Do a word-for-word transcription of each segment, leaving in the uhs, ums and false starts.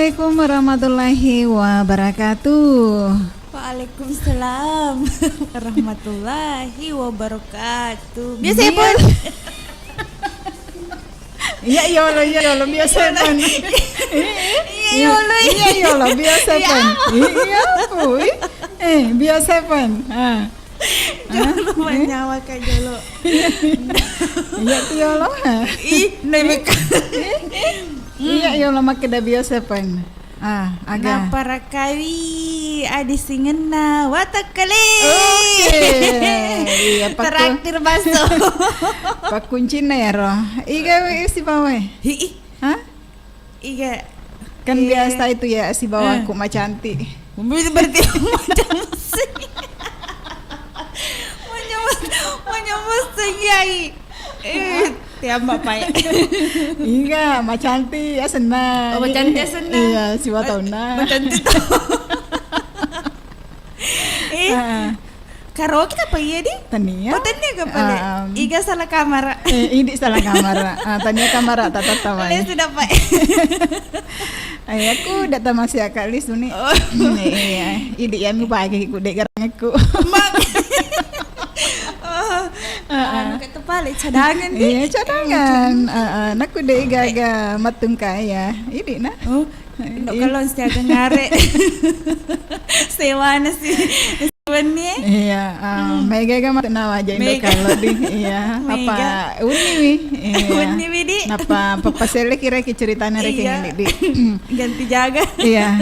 Assalamualaikum warahmatullahi wabarakatuh. Waalaikumsalam warahmatullahi wabarakatuh. Biasa ya, Pon? Iya, yolo, iya, yolo, biasa, Pon. Iya, yolo, iya, yolo, biasa, Pon. Iya, Pon. Eh, biasa, Pon. Ah. Jolo manyawa ka jolo. Iya, tu yolo. Ih, nemek. Iya, yolo makkeda biasa, Pon. Ah, aga. Naparakkawi adi singenna watakkale. Oke. Iya, pakku-, traktir baso. Pakkuncinna yaro. Iga we sibawa e? Hi'i. Hah? Iga. Kan biasa itu ya sibawaku macanti. Berarti macam sih. Macam, macam sih, Yai. Eh, tiamba pai. Iga, macanti asenna. Oh, macanti asenna. Iya, siwa taunna. Macanti tau. Eh, karaoke apa iya di? Tania. Oh, tania ka pale? Iga salah kamara. Eh, idi salah kamara. Ah, tania kamara, tatatta mai. Sudah, Pak. Ai, aku datang masih akal di sini. Oh. Hmm, iya. Idi yang bagi ku dek garangku. Mak. Oh, anu kata pale cadangan di. Iya, cadangan. Ah, ah. Naku dek gaga matung kaya. Idi nah. Oh, Indo kalau siaga ngare. Sewana sih. Wenni. Iya, ah, mega ga matu nawa aja Indo kalau di. Iya, apa unni wi? Iya. Unni wi di. Napa papa sele kira ki ceritana reke ini di. Ganti jaga. Iya.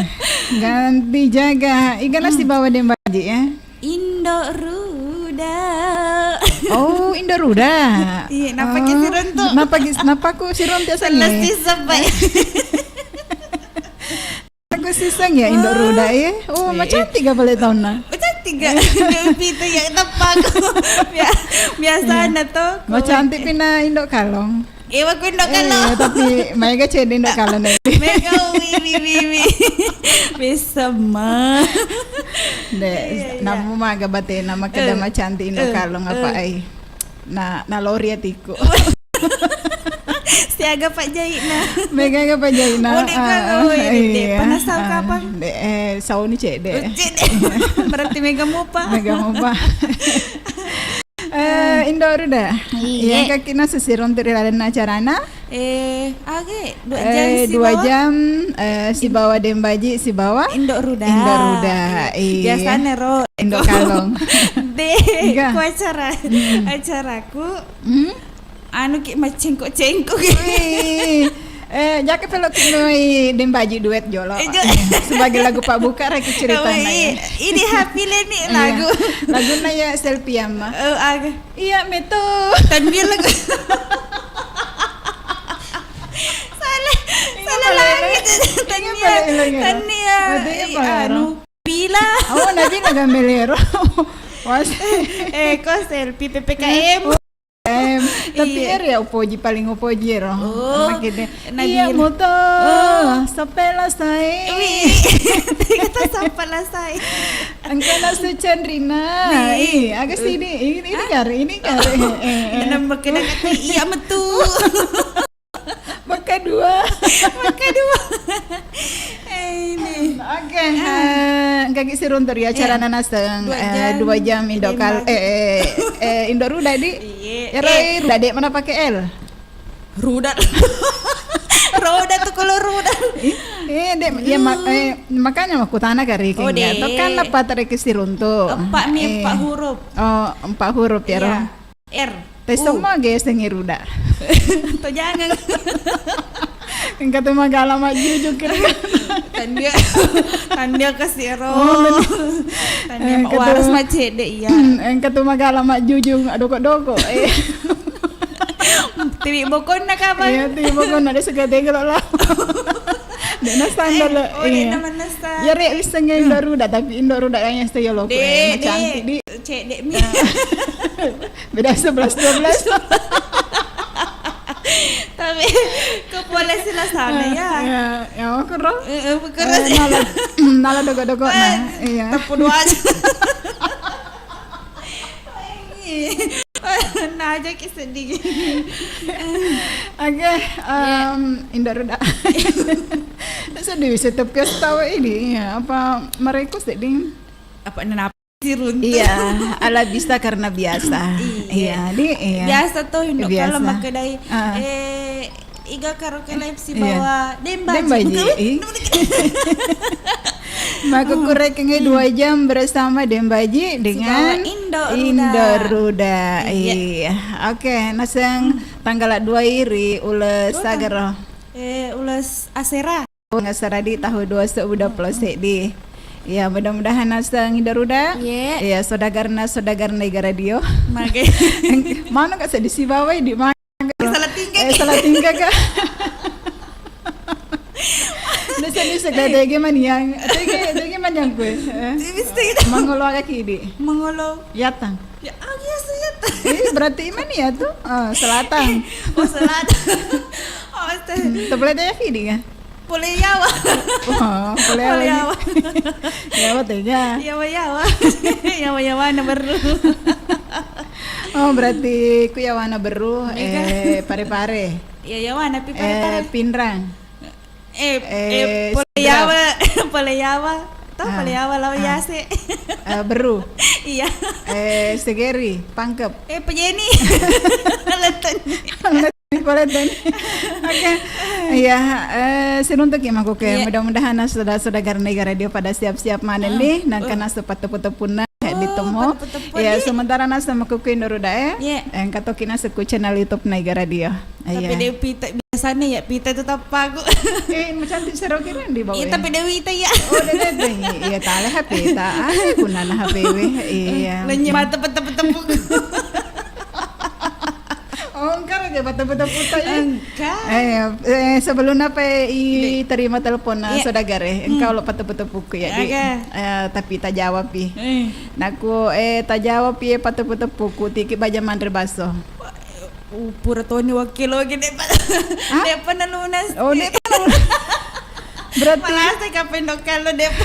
Ganti jaga. Iga nasi bawa dembaji ya. Indo Ruda. Oh, Indo Ruda. Iya, napa ki siron tu? Napa ki, napa ku siron tiasa ni? Selesai sampai. Aku siseng ya Indo Ruda ya. Oh, macanti ga balik tahun na? Macanti ga? Pita ya tepak. Biasa na to. Macanti pina Indo Kalong. Ewa ku Indo Kalong. Eh, tapi mega cede Indo Kalong na. Mega wi wi wi wi. Bisa ma. De, namu maga batena makeda macanti Indo Kalong apa ai. Na, na lori atiku. Siaga Pak Jaina. Mega ga Pak Jaina. Oh, dek, ah, iya. Panasau kapang. De, eh, sauni cede. Cede. Berarti mega mupa. Mega mupa. Eh, Indo Ruda. Iya. Yang kaki nasi sirong tiri laden acarana. Eh, age dua jam eh, sibawa. Dua jam eh, sibawa dembaji sibawa. Indo Ruda. Indo Ruda. Iya. Biasanya ro. Indo Kalong. De, ku acara. Acaraku. Hmm? Anu ki macengkok-cengkok ki. Wih. Eh, jaka pelo ki noi dembaji duet jolo. Sebagai lagu pabbuka raki ceritana ya. Ini happy le ni lagu. Laguna ya selfie ama. Oh, aga. Iya metu. Tanbir lagu. Salah, salah lagi. Tania, Tania. Anu, Bila. Oh, Nabila Gambelero. Was. Eh, kau selfie P P K M. Em, tapi iya. Ero ya upoji paling upoji ero. Oh, Nabila. Iya moto. Oh. Sapela sai. Wih. Kata sapela sai. Engka nasu Chandrina. Ih, aga sini. Ini ini kare, ini kare. Eh, eh. Nambah kena kata iya metu. Maka dua. Maka dua. Eh, ini. Oke, eh, engka gi siruntu ri acara nanaseng, eh, dua jam Indo Kal-, eh, eh, eh, Indo Ruda di. Iya. Ero eh, Ruda dek mana pakai L? Ruda. Roda tuh kalau Ruda. Eh, dek, ya, ma-, eh, makanya aku tanya kari. Oh, dek. Kan apa tadi ke siruntu? Empat mi, empat huruf. Oh, empat huruf ya, Ro? Iya. R. Tes U. Semua ge sengi Ruda. To jangan. Engka tu magala majujung kira. Tandia, tandia kasih ero. Oh, tandia. Tandia eh, mak waras macet deh iya. Engka tu magala majujung adoko-doko. Eh. Tiwi bokonna kapang. Iya, tiwi bokonna ada suka tega lo lah. Dek nasanda lo. Oh, iya. Dek nama nasa. Ya rek wiseng Indo Ruda tapi Indo Ruda yang setia lo. Dek, cantik di. Cek dek mi. Beda sebelas dua belas. Tapi kepala sila sana ya. Ya, ya aku ro. Eh, eh, bukan eh, nala, nala dogo-dogo nah. Iya. Tepuk dua aja. Nah, aja ki sedih. Oke, em, Indo Ruda. Sedih bisa tepi tahu ini, iya, apa mereka sedih? Apa nenap siruntu? Iya, ala bisa karena biasa. Iya. Iya, di, iya. Biasa tuh, Indo, kalau makkedai, ah, eh, iga karaoke live sibawa Dembaji. Dembaji, bukan, ih. Makkukurekengngi dua jam bersama Dembaji dengan Indo Ruda. Indo Ruda. Iya. Iya. Oke, naseng tanggal dua iri ules sagero. Eh, ules asera. Ngasara di tahun dua ribu dua puluh seddi. Ya, mudah-mudahan naseng Indo Ruda. Iya. Ya, saudagarna, saudagarna Iga Radio. Mage. Mana kak sedih si bawah di mana? Salah tingkah. Eh, salah tingkah, Kak. Nisa, nisa, dege maniang. Dege, dege maniang kue. Eh. Mangolo aga kidi. Mangolo. Yatang. Ya, ah, iya, sih, yatang. Eh, berarti mana ya tuh? Ah, selatan. Oh, selatan. Oh, astaga. Hmm, tak boleh deh kidi, kan? Pole Yawa. Oh, pole Yawa. Pole Yawa. Yawa tega. Yawa, Yawa. Yawa, Yawana Berru. Oh, berarti ku Yawana Berru, eh, Pare-pare. Iya, Yawana pi Pare-pare. Eh, Pinrang. Eh, eh, eh, Pole Yawa, Pole Yawa. Toh, ah, Pole Yawa lawan, ah, Yase. Eh, Berru. Iya. Eh, Segeri, Pangkep. Eh, Pejeni. Letoni. Letoni, Pole Toni. Oke. Iya, eh, siruntuki makkuke. Iya. Mudah-mudahan saudaga-saudaga Iga Radio pada siap-siap maneng nih, nangka naseng pateppu-teppunna. Oh, ditemu. Iya, sementara naseng makkuke Indo Ruda, eh. Iya. Engka toki naseng ku channel YouTube na Iga Radio. Tapi iya. Dé' upita biasana ya, pita itu tappaku. Eh, macantik sero kira di bawah. Iya, tapi dé' upita ya. Oh, dé', dé', dé'. Iya, tale H P ta. Ah, gunana H P we. Iya. Lenye mata petep-petep. Oh, engka aja pateppu-teppu ta, ya. Engka. Eh, eh, sebelum apa i terima telepon, eh, saudaga, eh. Engka lo pateppu-teppuku ya, di. Eh, tapi tajawab i. Eh. Nakku, eh, tajawab i, eh, pateppu-teppuku, tiki baja manre baso. Uh, pura toni wakkilo ge, de'pa, de'pa nalunas. Oh, de'pa nalunas. Berarti malasa kapendo kalo, de'pa.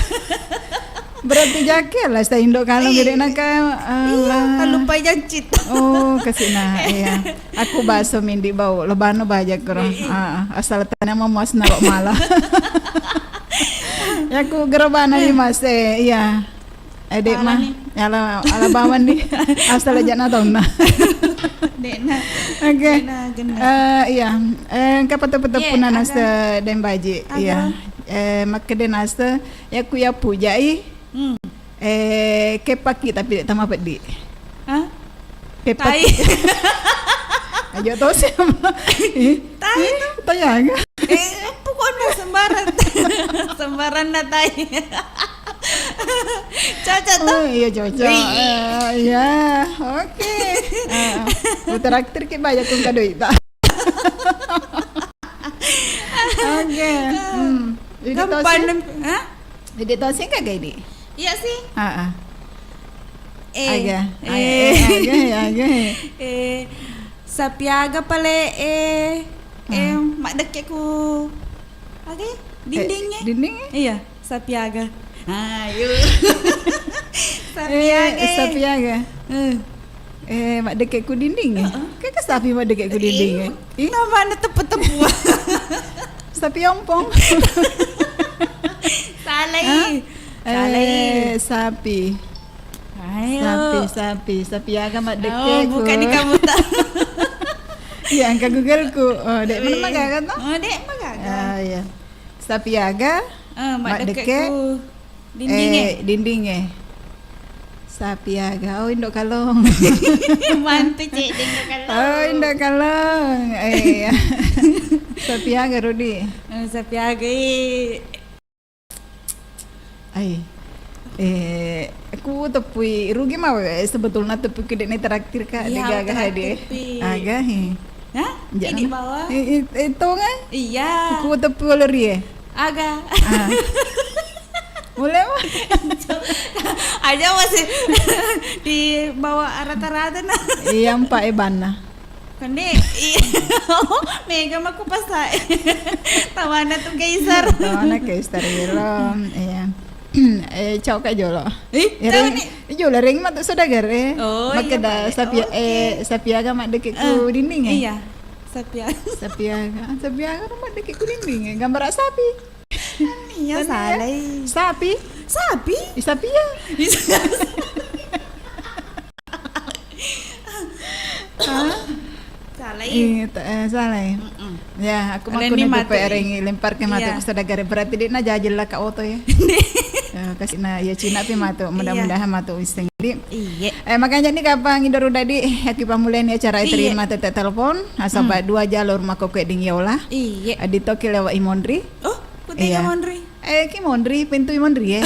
Berarti jake lah sa indo kalo gede naka, iya, alah. Talupai jancit. Oh, kasina, iya. Aku baso mindi bau, lebano baja kero. Iya, iya. Ah, asal tanya mau mas narok malah. Ya, aku gerobana nih, Mas, eh, iya. Eh, dek mah, ala, ala bawan di asal aja na tahu nah. Dek na. Oke. Eh, iya. Eh, engka pateppu-teppu na nase Dembaji. Iya. Eh, makkeda nase, ya ku ya puja i. Hmm. Eh, kepaki tapi dek tama peddi. Hah? Kepaki. Aja tahu siapa. Tai itu. Tanya enggak? Eh, pokoknya sembarang. Sembarang na tai. Cocok tuh. Oh, iya, cocok. Iya. Eh, iya, oke. Eh, putar aktir ki banyak kun kado ita. Oke. Hmm. Jadi tosi. Hah? Jadi tosi kagak ini? Iya sih. Ah, ah. Eh, aga, aga, eh, aga, aga. Eh, sapi aga pale, eh, eh, maddekke ku, aga, dindingnge? Dindingnge? Iya, sapi aga. Ayo. Sapi aga. Eh, sapi aga. Eh, maddekke ku dindingnge? Heeh. Kaka sapi maddekke ku dindingnge? Ih, namanya teppu-teppu. Sapi ompong. Salah i. Salah i. Eh, sapi. Ayo. Sapi, sapi, sapi aga maddekke ku. Oh, bukan di kamu ta. Iya, engka Google ku. Oh, dek mana magaga toh? Oh, dek magaga. Ah, iya. Sapi aga maddekke ku dindingnge. Eh, dindingnge. Sapi aga, oh, indo kalong. Mantu, Cek, indo kalong. Oh, indo kalong. Eh, iya. Sapi aga, Rudi. Eh, sapi aga, eh. Ai. Eh, ku teppui, rugi mau, eh, sebetulnya teppui ku dek ni traktir ka, iya, dek gaga hadi. Aga, he. Hah? Ini bawah. Eh, eh, itu kan? Iya. Ku teppui oleh rie. Aga. Ah. Mulai mah. Aja masih di bawah rata-rata nah. Iya, empat ebanna. Kande, iya. Mega mako pasae. Tawana tu Kaisar. Tawana Kaisar iro, iya. Eh, cau ka jolo. Ih, cau ni. Jolo reng matu saudagar e. Oh, iya, makkeda Pak. Sapi-, eh, sapiaga maddekke ku dinding e. Iya. Sapiaga. Sapiaga. Sapiaga maddekke ku dinding e. Gambar sapi. Iya, salah. Sapi? Sapi? Ih, sapia. Hah? Salah i. Iya, ta-, eh, salah i. Mm-mm. Ya, aku makkuni dupe matu i. Lemparke matu ku saudagar e. Berarti de'na jajella ka oto ya. Ya, kasina ya Cina pi matu. Mudah-mudahan matu wisseng. Jadi, iya. Eh, makanya ni kapang idoru dadi, eh, aku pammulai ni acara terima tette telepon. Nasaba dua jalur makkokkoe ding yola. Iya. Adi toki lewat i Monri. Oh, kutega Monri. Eh, ki Monri, pintu i Monri, eh.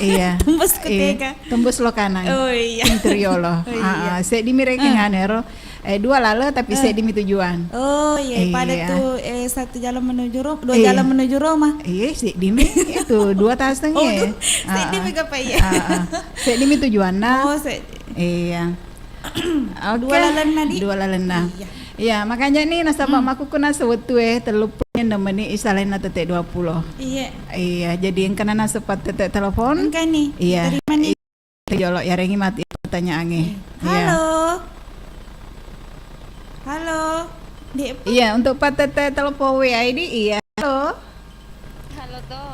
Iya. Tembus kutega. Tembus Lokanang. Oh, iya. Pintu riolo. Oh, iya. Seddi mi rekeng anu ero. Eh, dua lale tapi seddi mi tujuan. Oh, iya. Pada tu, eh, satu jalan menuju Ro-, dua jalan menuju Roma. Iya, seddi mi. Itu dua taseng. Oh, seddi mi gapa iya. Seddi mi tujuanna. Oh, seddi. Iya. Oke. Dua lalenna, di? Dua lalenna. Iya. Iya, makanya ni nasaba makkukku na sewettu e, telluppulo ennem menit, isalainna tette dua pulo. Iya. Iya, jadi engkana naseng pattette telepon. Engka ni. Iya. Terima ni. Iya, jolo yarengi mati pertanyaannya. Iya. Iya. Halo. Halo. Dek. Iya, untuk pattette telepon W I D, iya. Halo. Halo to.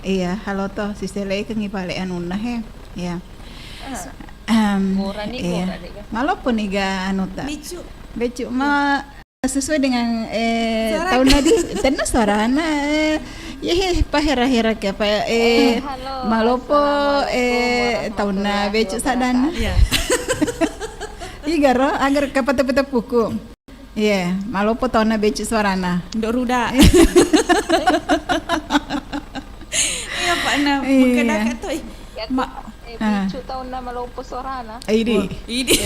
Iya, halo to. Siselekengi pale anunna he. Iya. Em, gora ni, iya. Gora ni ga. Maloppo ni ga anuta. Becu. Becu ma sesuai dengan, eh, taunna di, tenna suarana, eh, ye he, pahera-hera ke apa, eh, halo, maloppo, assalamualaikum eh, taunna warahmatullahi becu sadana. Wabarakatuh. Iya. Iga ro, agar kapateppu-teppuku. Iya, maloppo taunna becu suarana. Ndok ruda. Iya, Pak, nah, mengkena ka to, eh. Ma- Eh, bicu taunna maloppo suarana. Idi. Wah, idi.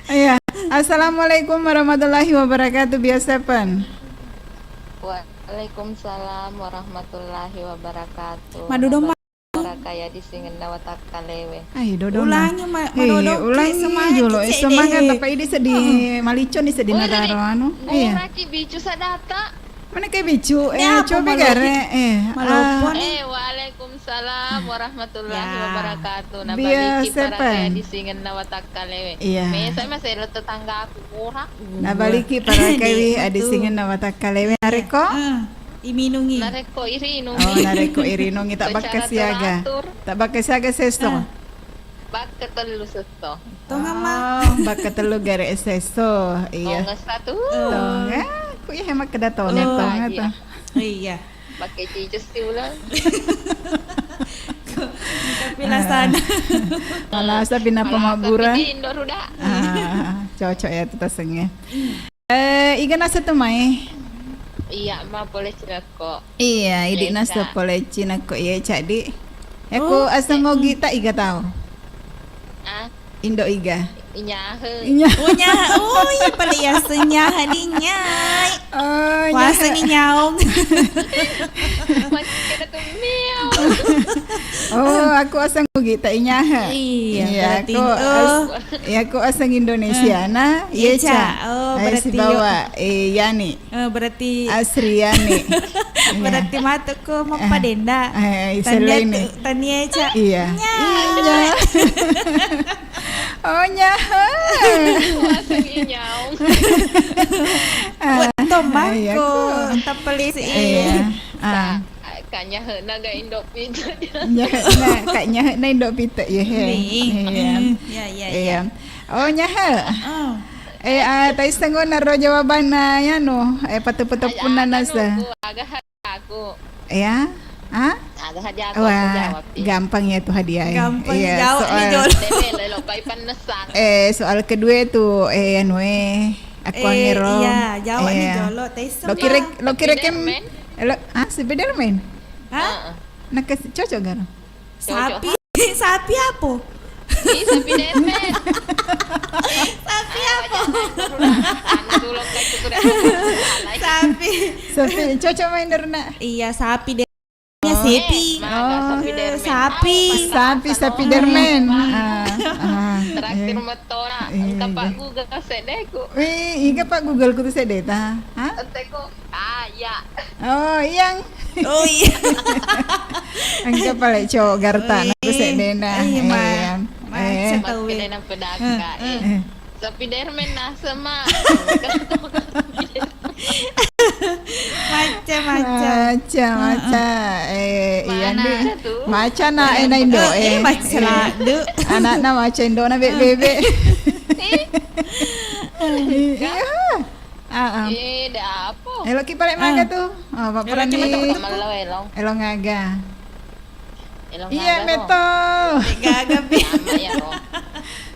Iya. Assalamualaikum warahmatullahi wabarakatuh, biasa pen. Waalaikumsalam warahmatullahi wabarakatuh. Madodong, Ma. Barakaya disingenna watakkalewe. Ai, dodong. Ulangi, Ma, eh, madodong, ulangi semangat jolo, eh, semangat, tapi idi sedih, malicon ni sedih. Oh, nararo anu. Iya. Guraki bicu sadata. Mana kayak bicu? Eh, coba gare. Eh, maloppo ni. Eh, waalaikumsalam warahmatullahi wabarakatuh. Nabaliki parakaya disingenna watakkalewe. Iya. Mesa maselo tetanggaku murah. Nabaliki parakaiwi adisingenna watakkalewe. Iya. Narekko? Eh, iminungi. Narekko irinungi. Oh, narekko irinungi tak bakka siaga. Tak bakka siaga seso. Eh. Bakka tellu sesso. Tonga, Ma. Oh, bakka tellu gare sesso. Iya. Tonga satu. Tonga. Ku iya hemat keda tonga, tonga to. Iya. Pakai cicu sih ulang. Tapi lasana. Malasa pinapa mabura. Indo ruda. Ah, cocok ya tu tasengnge. Eh, iga naseng tu mai? Iya, ma pole cinakko. Iya, idi naseng pole cinakko iya cadi. Aku aseng ogi ta iga tau. Ah, Indo iga. Inyahe. Inyahe. Oh, nyahe. Oh, iya pale iya senyahe di nyai. Oh, nyahe. Puasa ni nyaong. Masih kena tuh miau. Oh, aku aseng ogi ta inyahe. Iya, berarti aku as-, iya, aku aseng Indonesia na. Iya, Ca. Oh, berarti sibawa, eh, Yani. Eh, berarti Asriani. Iya. Berarti matu ko mappadenda. Eh, eh, tania selain tu, tania, Ca. Iya. Nya. Iya. Oh, nyahe. Aseng inyaong. Buat tombako, iya, ko. Tapelisi. Iya. Ah. Kak nyahe naga Indo Pite. Nyahe na, kak nyahe na Indo Pite, ya, he. Iya. Iya, iya, iya. Oh, nyahe. Oh. Eh, ah, taisseng naro jawabanna, ya, no. Eh, pateppu-teppunna nasa. Aga hadiahku. Ya? Ah? Aga hadiahku, aku jawab, iya. Gampang ya tu hadiah, ya. Gampang jawab ni, soal Jolo. Deme, lelo pai pannesang. Eh, soal kedua tu, eh, anu, eh, aku angero. Iya, jawab ni, Jolo. Taisseng lo kira, lo kira kem, Spiderman? Lo, ah, Spiderman? Hah? Heeh. Nakasi, cocok gak? Cocok. Sapi, sapi apa? Ih, sapi dermen. Sapi apa? Anu, tulung kai tutur. Sapi. Sapi, cocok main derna. Iya, sapi dermen. Oh. Sepi. Eh, mana sapi dermen? Sapi. Sapi, sapi dermen. Ah, ah. Terakhir iya. Metora. Iya, engka Pak Google seddeku. Wih, iga Pak Google ku tu sedde ta? Hah? Enteku. Ah, iya. Oh, iyang. Oh iya. Engka pale cowok garta na seddena. Iya, ma-, iya. Macca tau. Makkedai na pedaka, eh. Sapi dermen naseng, Ma. Macca, macca. Macca, macca. Eh, iya, Ndi. Macca na, eh, na indo, eh, macca ladde. Anakna macca, indona bebe. Iya. Ah, ah. Eh, da apa? Eloki pale maga tu. Ah, Pak Prani. Elo aga. Elo aga. Iya, meto. Gaga pi. Sama ya, Ro.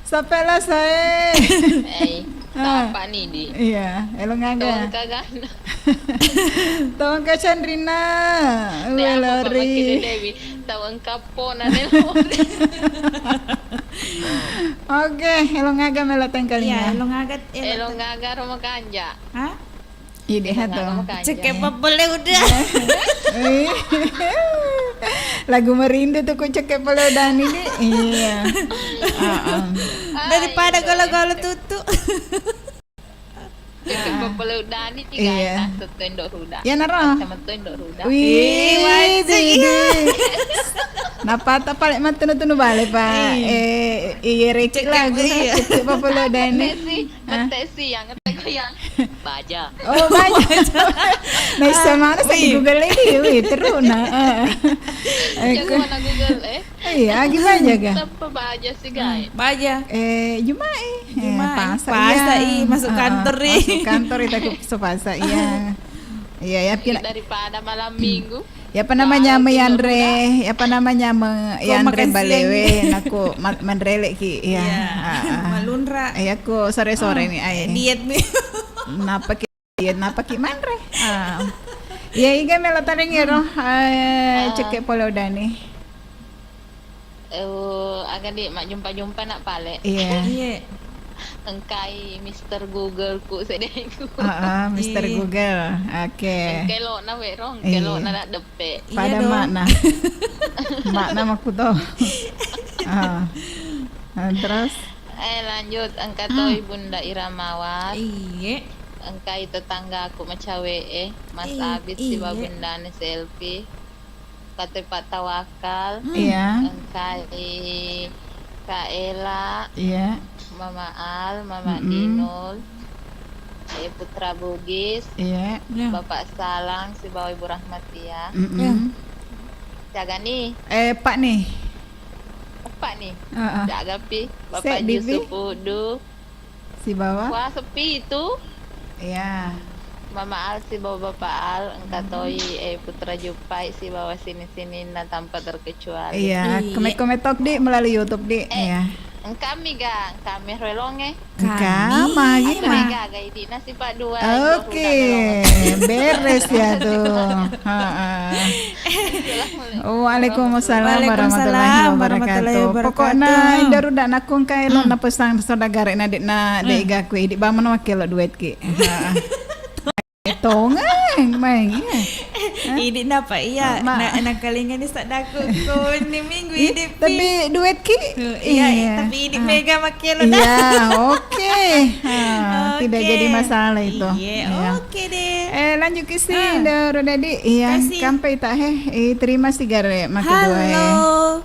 Sampai lah saya. Eh, apa nih, Di? Iya, elo aga. Tongka gana. Tongka Chandrina. Uwe lori. Tongka pona lori. Oke, elo aga melo tengkalinga. Iya, elo aga, elo aga Roma Kanja. Hah? Ide ha to. Cekek papole udah. Lagu merindu tu ku cekek pole udah ini. Iya. Heeh. Daripada golo-golo tutu. Cekek papole udah ini. Iya. Tutu Indo Ruda. Ya naro. Sama tu Indo Ruda. Wih, iya. Napa tak pale matunu-tunu bale, Pak? Eh, iya, recek lagu. Cekek papole udah ini. Mate siang, mate goyang. Baja. Oh, baja. Nah, sama ada saya di Google lagi, wih, terus nah. Jago mana Google, eh? Iya, gimana jaga? Tanpa baja sih, guys. Baja. Eh, Juma'i. Eh, Juma'i. Pasa, pasa, iya. Masuk kantor, iya. Masuk kantor, kita ke pasa, iya. Iya, ya, daripada malam minggu. Iya, apa namanya, meyanre, apa namanya, meyanre balewe, nako ma-, manrele ki, iya. Malunra. Iya, ko sore-sore ni, ai. Diet ni. Napa ki, diet, napa ki manre? Ah. Iya, iga melo taring ero, eh, cekek pole udah ni. Eh, aga di majjumpa-jumpa nak pale. Iya. Iya. Engkai Mister Google ku sedeku. Heeh, Mister Google. Oke. Engkelona wero, engkelona nak deppe. Pada makna. Makna makuto. Ah. Ah, terus? Eh, lanjut, engka toi Bunda Iramawat. Iya. Engkai tetanggaku macawe e, Mas Abid sibawa bundane Selfie. Kate Pak Tawakal, iya. Engkai Kak Ela, iya. Mama Al, Mama Dinul, eh, Putra Bugis, iya. Bapak Salang, sibawa Ibu Rahmatia. Iya. Siaga ni? Eh, Pak ni. Pak ni. Heeh. Siaga pi? Bapak Yusuf Udu. Sibawa? Wah, sepi itu. Iya. Mama Al sibawa Bapak Al, engka toi, eh, Putra Jupai sibawa sini-sininna tanpa terkecuali. Iya, komen-komen tok, Di, melalui YouTube, Di. Iya. Engkami ga, engkami roelonge. Engka magi, Ma. Ga, ga, idina sipa dua. Oke, beres ya tuh. Heeh. Waalaikumsalam warahmatullahi wabarakatuh. Pokokna Indo Ruda nakko engka elo napesang saudagare na de' na de' gaku idi bamano makkelo duet ki. Tongeng maeng iya. Idi napa iya na, nakalingani saddaku ko ni minggu idi pi. Tapi duet ki? Iya, tapi idi mega makkelo da. Iya, oke. Tidak jadi masalah itu. Iya, oke deh. Eh, lanjut ke si Indo Ruda di. Iya, kampai ta he. Eh, terima sigare makkeda. Halo.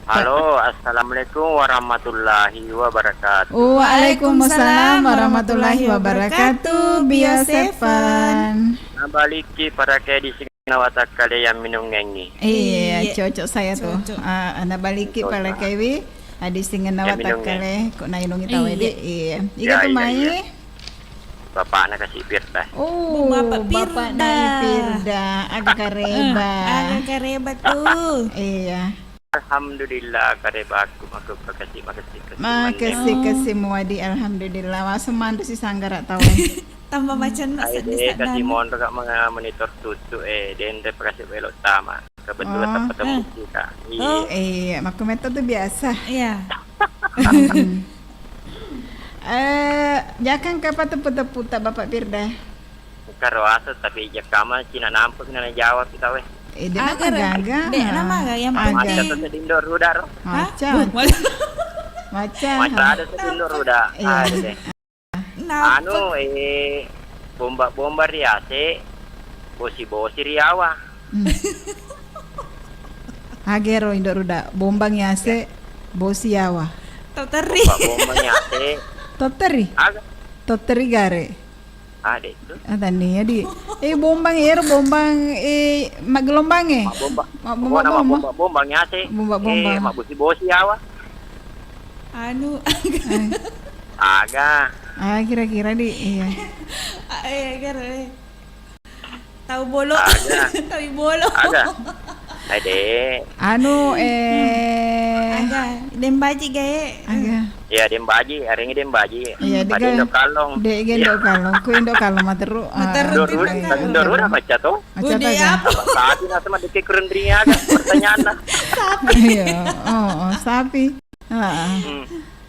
Halo, assalamualaikum warahmatullahi wabarakatuh. Waalaikumsalam warahmatullahi wabarakatuh, Bio Seven. Nabalikki parake di singenna watakkale yang minungengi. Iya, cocok saya tuh. Ah, nabalikki parake wi, adi singenna watakkale, kok nainungi tawe di. Iya. Iga tu mai. Bapakna kasi Firda. Oh, bapakna Firda. Aga kareba. Aga kareba tuh. Iya. Alhamdulillah, karebaku, makasih, makasih, makasih. Makasih, makasih muadi, alhamdulillah. Wasu mandu si sanggara tau. Tambah macam nak sedih kasi monro kak monitor tutu eh dendre pakasih belok tama. Kebetulan tempat temu kita. Iya. Iya, makku metto tu biasa. Iya. Eh, jakang kapa tepu-tepu tak Bapak Firda? Karo aset, tapi jakkama cina nampu na Jawa kita weh. Eh, de' nama gaga. De' nama gaga yang penting. Macam tu sedindor ruda ro. Macam. Macam ada sedindor ruda. Iya. Anu, eh, bomba-bomba ri ase, bosi-bosi ri awa. Hmm. Agero Indo Ruda, bombang yase, bosi yawa. Tau terri. Bomba, bomba nyate. Tau terri? Aga? Tau terri gare. Ade tu. Ah, tania di. Eh, bombang ero, bombang, eh, maggelombang, eh? Mak bomba. Mak bomba, bomba, bomba. Bomba, bomba nyate. Bomba, bomba. Eh, mak bosi-bosi yawa. Anu. Eh. Aga. Ah, kira-kira di, iya. Ah, eh, kira, eh. Tau bolo. Aga. Tau bolo. Aga. Ade. Anu, eh. Aga. Dembaji gae. Aga. Iya, dembaji. Arengi dembaji. Iya, ade dega, Indo Kallong. Dega Indo Kallong. Ku Indo Kallong materu. Ah, materu Indo Ruda, Indo Ruda macca to? Macca to, aga. Sapi nasa madeke kurendringi aga pertanyaanna. Sapi. Iya. Oh, oh, sapi. Heeh. Hmm.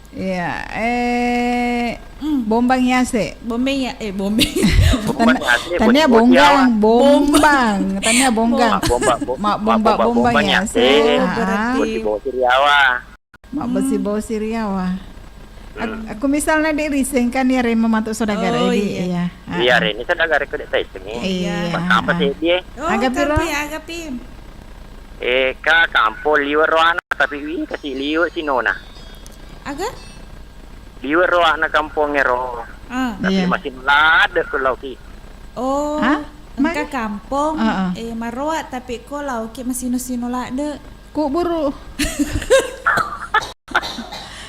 Iya, eh, bombang yase. Bombang ya, eh, bombang. Bombang yase, tania bosi-bosi bonggang, yawa. Bombang. Tania bonggang. Mak bomba, bo-, mak bomba, mak bomba, bombang yase. Yase. Oh, berarti bosi-bosi riawa. Mak bosi-bosi riawa. Ak-, aku misalnya di riseng kan ya rema matu saudara. Oh, di, iya. Iya. Iya, reni saudara ko dek taisengi. Iya. Apa sih dia? Oh, aga piro? Aga pi. Eh, ka kampo liwe roana tapi wi kasi liwe sinona. Aga? Liwe roana kampongero. Ah. Tapi iya. Masih ladde ku lauki. Oh, hah? Engka kampong, eh, maroa tapi ko lauki masino-sino ladde. Kuburu.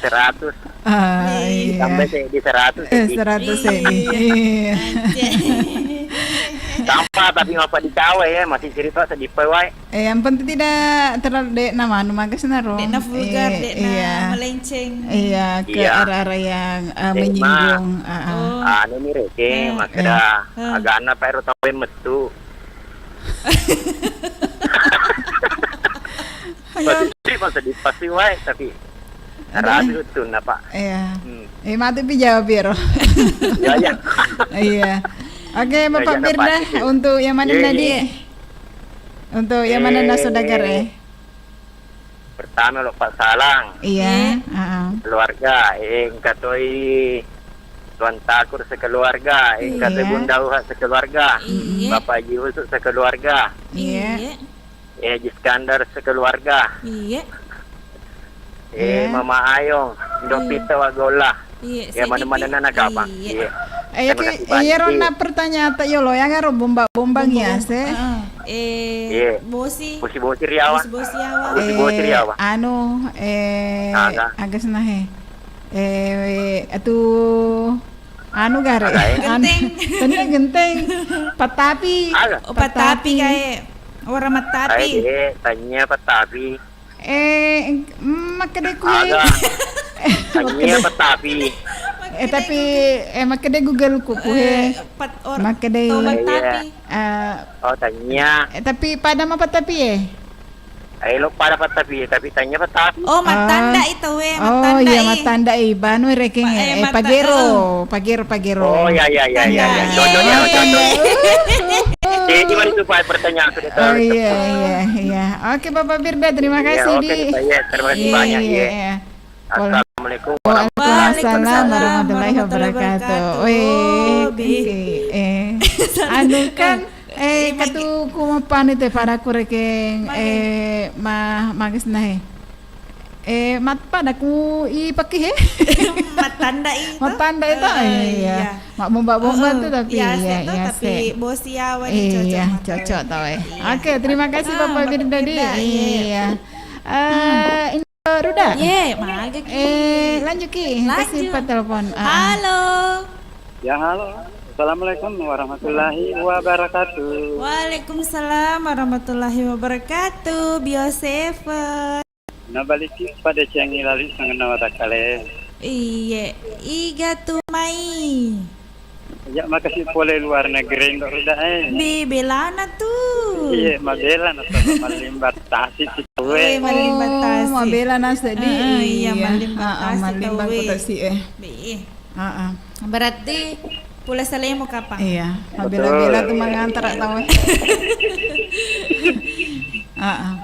Seratus. Ah, iya. Tambah seddi seratus, eh, seddi. Seratus seddi. Iya. Iya. Anjay. Sampah tapi ngapa dicawe ya, masih cerita seddi wae. Eh, yang penting tidak terlalu dek nama anu magas naro. Dek na vulgar, eh, dek na iya. Melenceng. Iya, ke arah-arah yang, eh, menyinggung. Ah, ah. Oh. Anu ni reke, makkeda agana paero tau metu. Pasti, pasti, pasti wae, tapi ragu tu napa. Iya. Hmm. Eh, mati pi jawab ero. Iya, iya. Iya. Oke, Bapak Firda, untuk yang mana tadi? Untuk yang mana na saudagar, eh? Pertama lo Pak Salang. Iya, heeh. Keluarga, eh, engka toi Tuan Takur sekeluarga, eh, engka toi Bunda Uha sekeluarga. Iya. Bapak Haji Usuk sekeluarga. Iya. Iya. Eh, Haji Iskandar sekeluarga. Iya. Eh, Mama Ayong, Indo Pita wa Golla. Iya, ya, mana-mana nana kapang. Iya. Eh, iya, ro na pertanyaan tak yolo, yang ero bomba-bomba ya, se. Eh, bosi. Bosi-bosi riawa. Bosi-bosi riawa. Eh, anu, eh, aga senahe. Eh, atu, anu gare. Genteng. Tania genteng. Patapi. Oh, patapi kae. Ora matapi. Tania patapi. Eh, mm, makkeda ku he. Aga. Tania patapi. Eh, tapi, eh, makkeda Google ku, ku he. Makkeda. Oh, tania. Eh, tapi pada mapatapi, eh? Eh, lo pada patapi, tapi tania patapi. Oh, matanda itu, eh, oh, iya, matanda, eh, banu rekeng, eh, pagero, pagero, pagero. Oh, ya, ya, ya, ya. Cocok, ya, cocok. Jadi, mari supaya pertanyaan sudah. Oh, iya, iya, iya. Oke, Bapak Firda, terima kasih, di. Iya, terima kasih banyak, ya. Assalamualaikum warahmatullahi wabarakatuh. Waalaikumsalam warahmatullahi wabarakatuh. Weh, oke, eh. Anu kan, eh, katu ku mapanu te pada ku rekeng, eh, ma-, magas nahe. Eh, mat-, pada ku i pakai he. Matanda itu. Matanda itu, eh, iya. Mak bomba-bomba tu tapi iya, iya, tapi bosi ya, wani cocok. Iya, cocok tau, eh. Oke, terima kasih Bapak Firda, di. Iya. Eh, Indo Ruda. Ye, maga ki. Eh, lanjut ki. Kasih empat telepon. Ah. Halo. Ya, halo. Assalamualaikum warahmatullahi wabarakatuh. Waalaikumsalam warahmatullahi wabarakatuh. Bio Seven. Nabaliki pada cengi lali sangenna watakkale. Iye, iga tu mai. Ya, makasi pole luar negeri, Indo Ruda, eh. Be-, belana tu. Iye, mabela na to, mallimbat tasi si tauwe. Eh, mallimbat tasi. Oh, mabela na seddi. Ah, iya, mallimbat tasi tauwe. Be. Heeh. Berarti pula salemo kapang? Iya, mabela-bela tu mangantara tauwe. Heeh.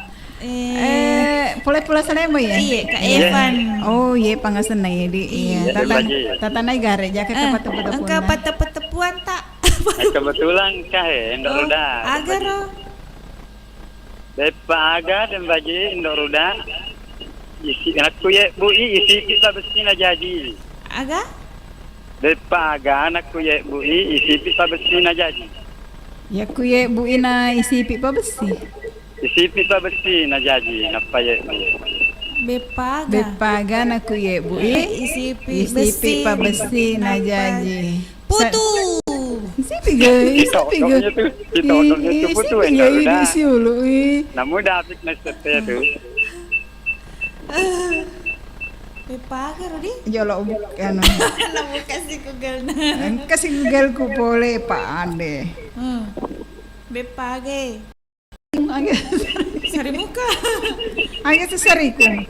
Eh, pole pula salemo ya? Iya, Kak Evan. Oh, iya, pangasenna ya, di. Iya. Tatan-, tatanai gare, jaka ke pateppu-teppuan. Engka pateppu-teppuan tak? Eh, kebetulan kah, eh, Indo Ruda. Agaro. Beppa aga, Dembaji, Indo Ruda. Isi, nakku yebbu i, isipi pa bessi najaji. Aga? Beppa aga, nakku yebbu i, isipi pa bessi najaji. Yakku yebbu i na isipi pa bessi. Isipi pa bessi najaji, nappa yebbu. Beppa aga. Beppa aga, nakku yebbu i, isipi pa bessi najaji. Putu. Sipi ga, sipi ga. Itu, itu, itu putu, ini siulu, ih. Namu David na sette tu. Beppa aga ro di? Jolo buk-, anu. Namu kasi Google na. Engka si Google ku pole pa ande. Hmm. Beppa aga. Aga. Sarimuka. Aga sesarikung.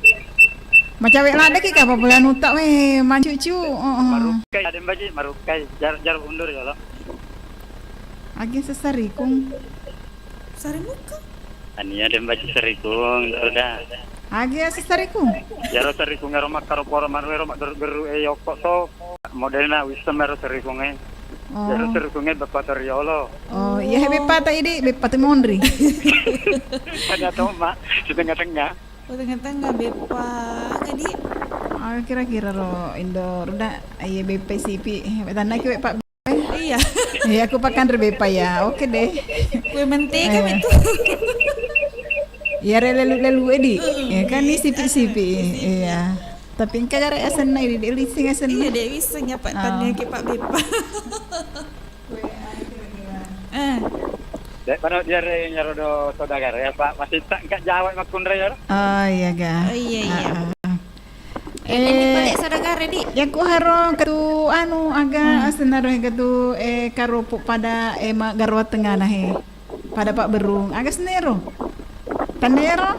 Macawe ladeki ka apa boleh nutak weh, mancucu. Heeh. Marukai, ada Dembaji, marukai. Jar, jar undur ya lo. Aga sesarikung. Sarimuka. Ania Dembaji sarikung, udah. Aga sesarikung. Jaro sarikung ero makkaro poro maru ero maggeru-geru e yoko to. Modelna wisseng ero sarikung e. Oh. Jaro sarikung e beppa to riolo. Oh, iya he beppa ta idi, beppa tu monri. Ada to, Mak, di tengah-tengah. Oh, tengah-tengah beppa. Jadi, ah, kira-kira ro Indo Ruda, iya beppa sipi. Tanna ki beppa. Iya. Iya, aku pakan rebeppa ya. Oke deh. Kue mentega itu. Iya, re lelu-lelu edi. Ya kan, ini sipi-sipi. Iya. Tapi engka gare asenna, ini de lissing asenna. Iya, de wisseng ya, Pak. Ah. Tanya ke Pak Beppa. Eh. Dek, pano dia re nyaro do saudara ya, Pak. Masih tak engka jawab makunre ya. Oh, iya ga. Oh, iya, iya. Ah, ah. Eh, ini pale saudara di. Yakku haro ketu anu aga asenna ro ketu, eh, karopo pada, eh, ma garwa tengana he. Pada Pak Berung. Aga senero? Tanero?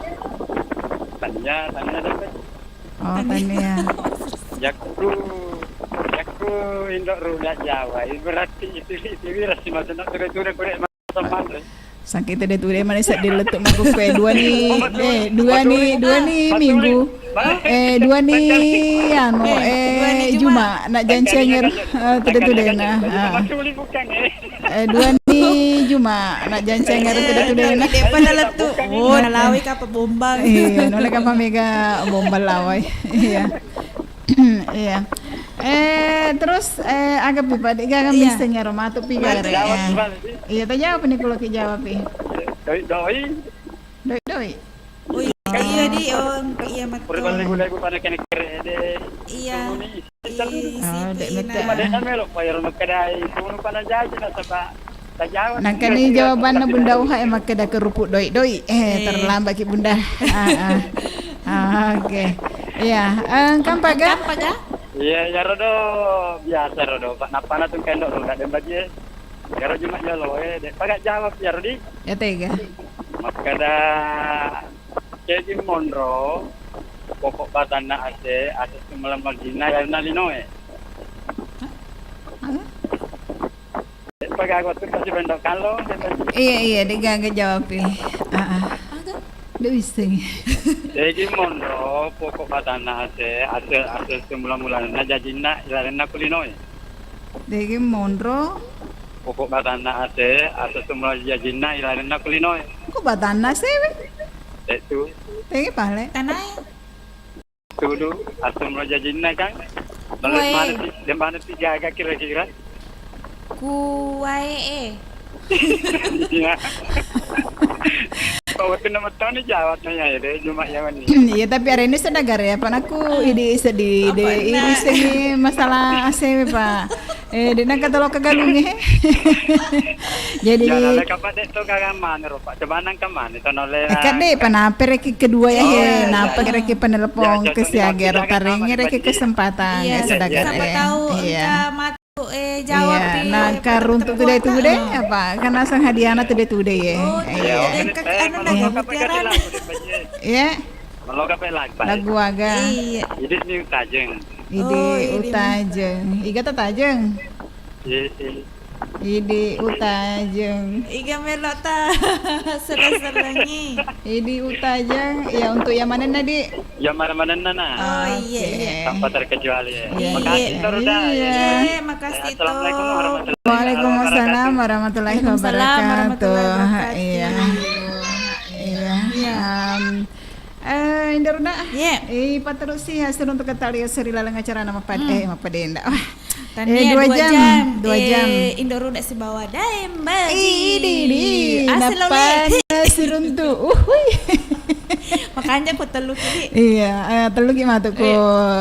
Tania, Tania dapat. Oh, Tania. Yakku, yakku Indo Ruda Jawa. Berarti itu, itu wira si masuk nak ture-ture kure. Sangke tede tude mane seddi lettu makkukue dua ni, eh, dua ni, dua ni minggu. Eh, dua ni anu, eh, juma na jancengnge, eh, tede tudena. Ah. Eh, dua ni juma na jancengnge tede tudena. Pada lettu. Oh, nalawi kapa bombang. Iya, nona kapa mega bombang lawai. Iya. Iya. Eh, terus, eh, aga pi, Pak, de gaga misseng ero matu pi gare. Iya, tajawab ni kulo ki jawab pi. Doi-doi. Doi-doi. Oh, iya, iya, di, oh, iya, matu. Pura legu-legu pada kene kere de. Iya. Oh, de mete. Cuma de melo, Pak, ero makkedai, tunu pada jaji nasaba. Nangkani jawabanna Bunda Uha e makkeda kerupuk doi-doi. Eh, terlambat ki Bunda. Ah, ah. Ah, oke. Iya, eh, engka pa ga? Iya, iyaro do biasa ro do. Pak, nappa na tungkendo ro, ndak dembaji e. Iyaro juma iyalo e, de paga jawab iyaro di. Ya tega. Makkeda Cegi monro, pokok batanna ase, ase sumala majina, ya na linoe. Hah? Apa? Pagago tu kasi bendo kalo. Iya, iya, de gaga jawab e. Ah, ah. Aga? De wisseng. Cegi monro, pokok batanna ase, ase, ase sumala-mula na jajinna, ilalenna kulinoe. Dege monro. Pokok batanna ase, ase sumala jajinna, ilalenna kulinoe. Kok batanna ase we? Tetu. Tege pale. Tanae. Tudu, ase sumala jajinna kan. Balik mana sih? Dan mana sih gaga kira-kira? Kuae e. Iya. Oh, waktu nama tahun ni jawab nanya ya deh, cuma yang ni. Iya, tapi hari ini sedagare ya, Pak, aku idi sedih deh. Ini seni masalah ase, Pak. Eh, de nangka tolo kegalunge. Jadi, ya, lale kapa de to gaga mana ro, Pak? Coba nang ke mana? Tono le. Kade panapa reki kedua ya, he? Napa reki penelepon ke siaga ro tarenge reki kesempatan ya sedagare. Siapa tahu engka matu, eh, jawab. Iya, na karuntu tude-tude apa? Kan asang hadiahna tude-tude ya. Oh, iya. Engka anu na gaga pikiran. Iya. Melo kape lagu aga? Iya. Idi ni utajeng. Idi utajeng. Iga ta tajeng? Iya, iya. Idi utajeng. Iga melo ta sela-selangi. Idi utajeng, ya untuk yang mana na, Di? Yang mana-mana na. Oh, iya, iya. Tanpa terkecuali ya. Iya. Makasih, Ruda. Iya, makasih, Assalamualaikum warahmatullahi wabarakatuh. Waalaikumsalam warahmatullahi wabarakatuh. Waalaikumsalam warahmatullahi wabarakatuh. Iya. Iya. Indo Ruda. Iya. Eh, paterussi, eh, siruntu kettallekeng ri laleng acarana mappad-, hmm, eh, mappadenda. Wah. Tania, eh, dua dua jam, jam. Dua jam. Eh, Indo Ruda sibawa Daeng Baji. Idi, idi. Asik lo, nappa siruntu. Uhui. Makanja ko tellu ki. Iya, eh, tellu ki matu ko,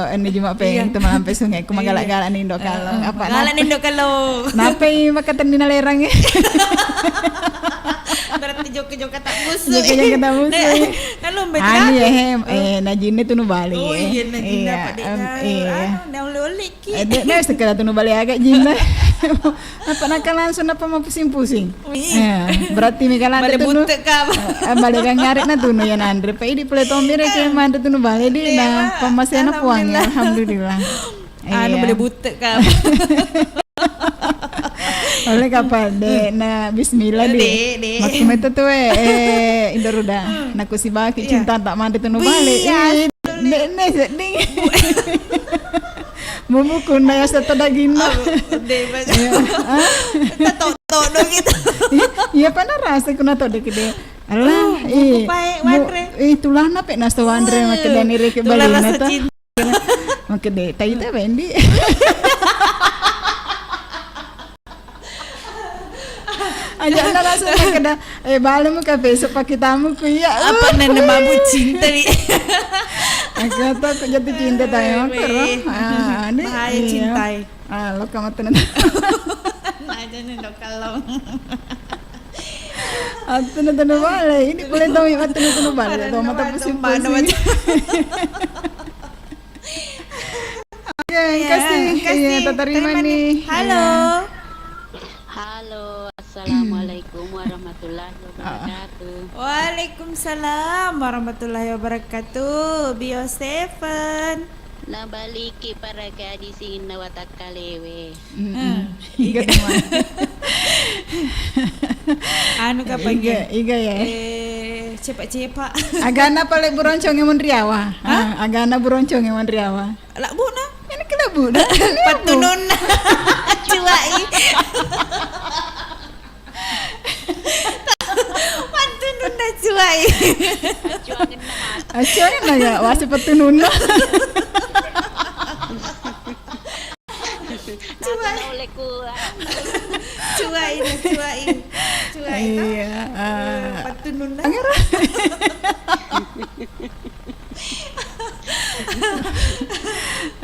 eh, ini Juma Peng, iya, itu malampe sungai, ko, iya, magala-gala ni Indo Kallong. Eh, apa, magala ni Indo Kallong. Napai makatenni nalerang, eh? Berarti jokka-jokka tak musuh. Jokka-jokka tak musuh, eh. Kalau anu ya, he, eh, najinna tunu bale, oh, eh. Iya, najinna, iya, apa, dek, em, iya. Anu, naolli-olli ki. Eh, de', de' sekedar tunu bale aga jinna. Apa naka langsung apa mau pusing-pusing? Iya. Eh, berarti mega lante bale tunu. Butte ka. Eh, bale gangngarek na tunu ya nanre. Pa idi pole tommi re ke manre tunu bale di, iya, na pammasena puang ya. Alhamdulillah. Anu, iya, bale butte ka. Oleh kapal de', na bismillah di. De', de'. Makku metta tu, eh, eh, Indo Ruda. Hmm. Naku sibaki, iya, cinta tak manre tunu bale. Wih, iya. Ih, de', ne sedding. Mumukun na ya seto daginna. Aduh, de', Pak. Iya. Ah? Kita tok-tok dong gitu. Iya, iya, pada rasa kuna tok dek de'. Alah, uh, ih, buku pae, mu-, wanre. Ih, tulana pe nasto wanre, eh, makkeda ni reke tulang balena rasa ta. Cinta. Makkeda, tai ta bendi. Aja' na langsung makkeda, eh, balemu ka besok pake tamu ku iya. Apa nene mabuk cinta wi. Aku tuh aku jatuh cinta tayo aku, weh. Ah, ini, bahaya, iya. Cintai. Ah, lo kamu tenan. Aja nih, Indo Kallong. Atau nonton bale, ini boleh tahu ya, atau nonton bale, atau mata pusing-pusing. Oke, iya, kasih. Kasih. Iya, tak terima nih. Halo. Iya. Halo, assalamualaikum warahmatullahi wabarakatuh. Ah. Waalaikumsalam warahmatullahi wabarakatuh. Bio Seven. Nabaliki paraka di sinna watakkalewe. Mm-mm. Eh, iga, iga teman. Anu kapang iga, iga ya. Eh, cepa-cepa. Agana pale buroncong yang monriawa. Hah? Ah, agana buroncong yang monriawa. Labbuna? Ini ke labbuna. Pattununna. Cuai. Pattununna cuai. Acuangenna mati. Acuangenna ga? Wasi pattununna. Cuai. Cuai, cuai. Cuai, iya, ah. Pattununna. Angera.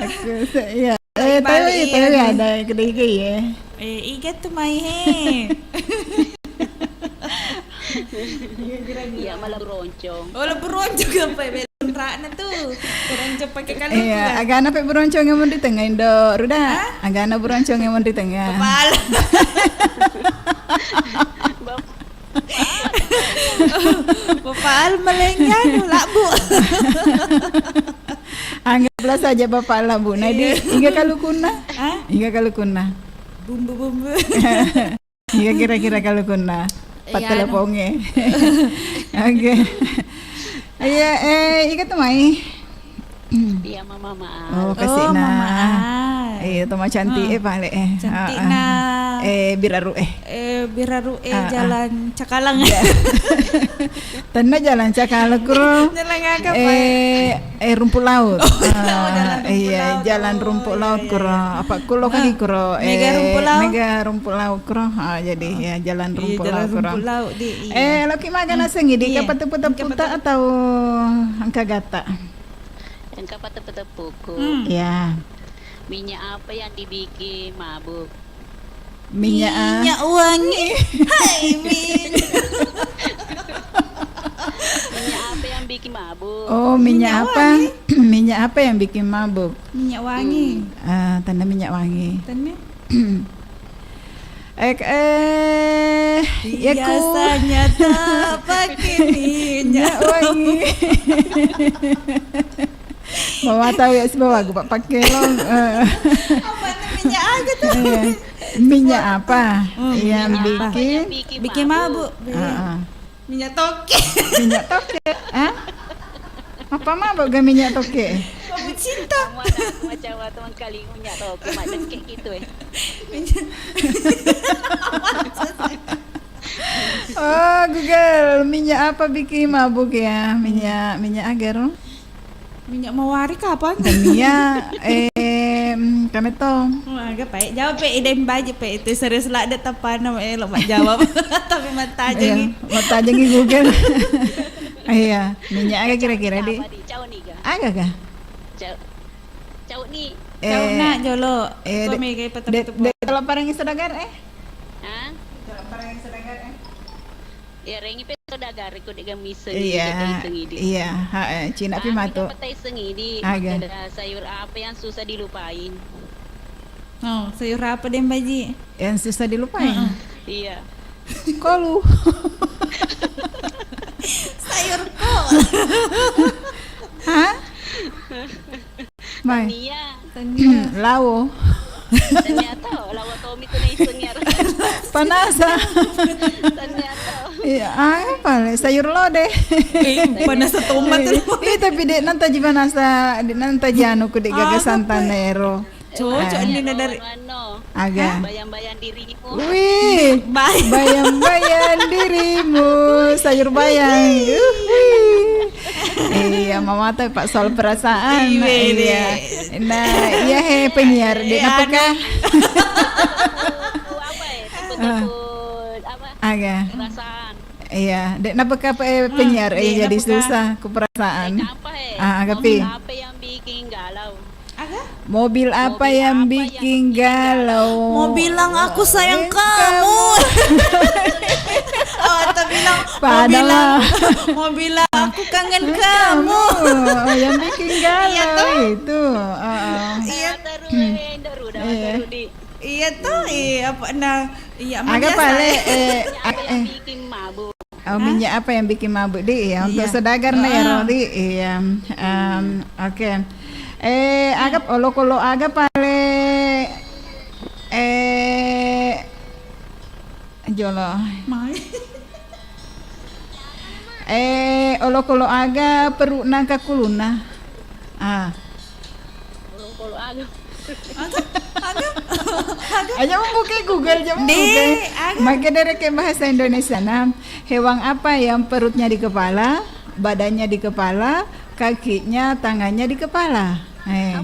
Aku se-, iya. Eh, tapi, iya, tapi ada yang kedai-kedai ya. Eh, iga tu mai he. Iya, malah buroncong. Oh, lebbu roncong apa ya? Belum rakna tu. Buroncong pakai kaluku. Iya, kan? Agana pe buroncong yang di tengah, Indo Ruda. Hah? Agana buroncong yang di tengah. Kepala. Bapak Al malengnya, labbu. Anggaplah saja Bapak Al labbu. Nah, di, iya, iga kalukunna? Hah? Iga kalukunna? Bumbu-bumbu. Iga kira-kira kalukunna? Iya, pattelepongnge. Oke. Iya, eh, iga tu mai. Iya, Mama Maal. Oh, kasih, oh, nah. Mama Maal. Iya, toma cantik, hmm, eh, pale, eh. Cantik, ah, ah, nah. Eh, biraru, eh. Eh, biraru, eh, ah, ah, jalan Cakalang. Iya. Tenna jalan Cakalang, kuro. Jalan apa, eh, eh, rumput laut. Oh, ah, jalan rumput, iya, laut. Jalan rumput laut, oh, iya, kuro. Iya. Apa kulo kaki, ah, kuro, mega, eh, rumput laut. Mega rumput laut, kuro. Ah, jadi, oh, ya, jalan, iya, rumput laut, kuro. Jalan rumput laut, di, iya. Eh, loki maga, hmm, nasengi, di, iya, kapatu puta-puta, kapatu atau engka gata? Engka pa tepu-tepuku. Hmm. Ya. Minyak apa yang dibikin mabuk? Minyak, ah, minyak wangi. Hai, minyak. Minyak apa yang bikin mabuk? Oh, minyak, minyak apa? Wangi. Minyak apa yang bikin mabuk? Minyak wangi. Hmm. Ah, tanda minyak wangi. Tanda? Eh, eh, ya ku. Biasanya tak pakai minyak wangi. Bawa tahu ya, sebab aku pak pakai lo. Eh. Apa tuh minyak aja tuh? Iya. Minyak apa, hmm, yang, minyak apa bikin, yang bikin mabuk? Mabuk. Ah, ah. Minyak toke. Minyak toke. Hah? Apa mabuk ga minyak toke? Mabuk cinta. Sama, sama Jawa teman kali minyak toke, mak dengke gitu, eh. Minyak. Oh, Google, minyak apa bikin mabuk ya? Minyak, minyak agar. Minyak mawari kapang? Tania, eh, mm, kame to. Oh, aga pae. Jawab pe, idem baji pe. Itu serius ladde tapana elo majawab. Tapi mattajengi. Iya, mattajengi Google. Iya, minyak aga kira-kira, Di? Apa, Di? Cau ni ga? Aga ga? Cau. Cau ni. Eh, Cau na jolo. Eh, de, de, de, kalau parang saudagar, eh? Hah? Kalau parang saudagar, eh? Iya, rengi pe saudagar ko de' ga missengi, iya, de' ga isengi, Di. Iya, ha, eh, cina pi matu. Aga. Ada sayur apa yang susah dilupain? Oh, sayur apa deh, Mbak Ji? Yang susah dilupain? Heeh. Iya. Kolu. Sayur kol. Hah? Mai. Tania. Tania. Lao. Tania to, lao tomi tu naiseng ya. Panasa. Tania to. Iya, apa le? Sayur lodeh. Eh, panasa tomat. Iya, tapi de' nanti ji panasa, de' nanti ji anu ku de' gaga santan ero. Cocok ni dari. Aga. Bayang-bayang dirimu. Wih, bayang-bayang dirimu, sayur bayang. Uhuh. Iya, mamata Pak soal perasaan. Iya. Nah, iya he penyiar, de' napeka. Apa ya? Tipe-tipe apa? Aga. Perasaan. Iya, de' napeka pe, eh, penyiar, eh, jadi susah ku perasaan. Ah, aga pi. Mobil apa yang bikin galau? Mau bilang aku sayang kamu. Oh, atau bilang, mau bilang, mau bilang aku kangen kamu. Oh, yang bikin galau itu. Heeh. Iya. Iya toh, iya apa nah, iya. Aga pale, eh, apa yang bikin mabuk? Oh, minyak apa yang bikin mabuk, Di? Iya, untuk saudagar na ya, Rodi. Iya. Em, oke. Eh, aga olokolo aga pale, eh, jolo. Mai. Eh, olokolo aga perutna kakuluna. Ah. Olokolo aga. Aga? Aga? Aga? Aja membuka Google, aja membuka. Makkeda rekeng bahasa Indonesia na, hewan apa yang perutnya di kepala, badannya di kepala, kakinya, tangannya di kepala. Eh.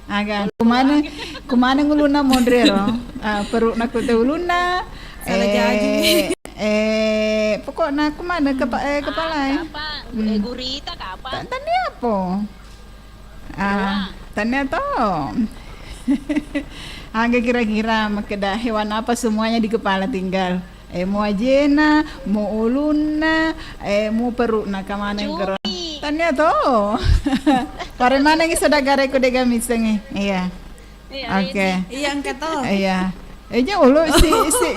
Aga, kumana, kumana ulunna monri ro? Ah, perutna kute ulunna. Salah jaji. Eh, pokokna kumana kepa-, eh, kepala, eh. Gurita kapa? Tania apa? Ah, tania to. Aga kira-kira makkeda hewan apa semuanya di kepala tinggal? Eh, mu ajena, mu ulunna, eh, mu perutna, kamana kero? Tania to. Pare manengi saudagar ko de' ga missengi. Iya. Oke. Iya, engka to. Iya. Eh, jauh lo si, si,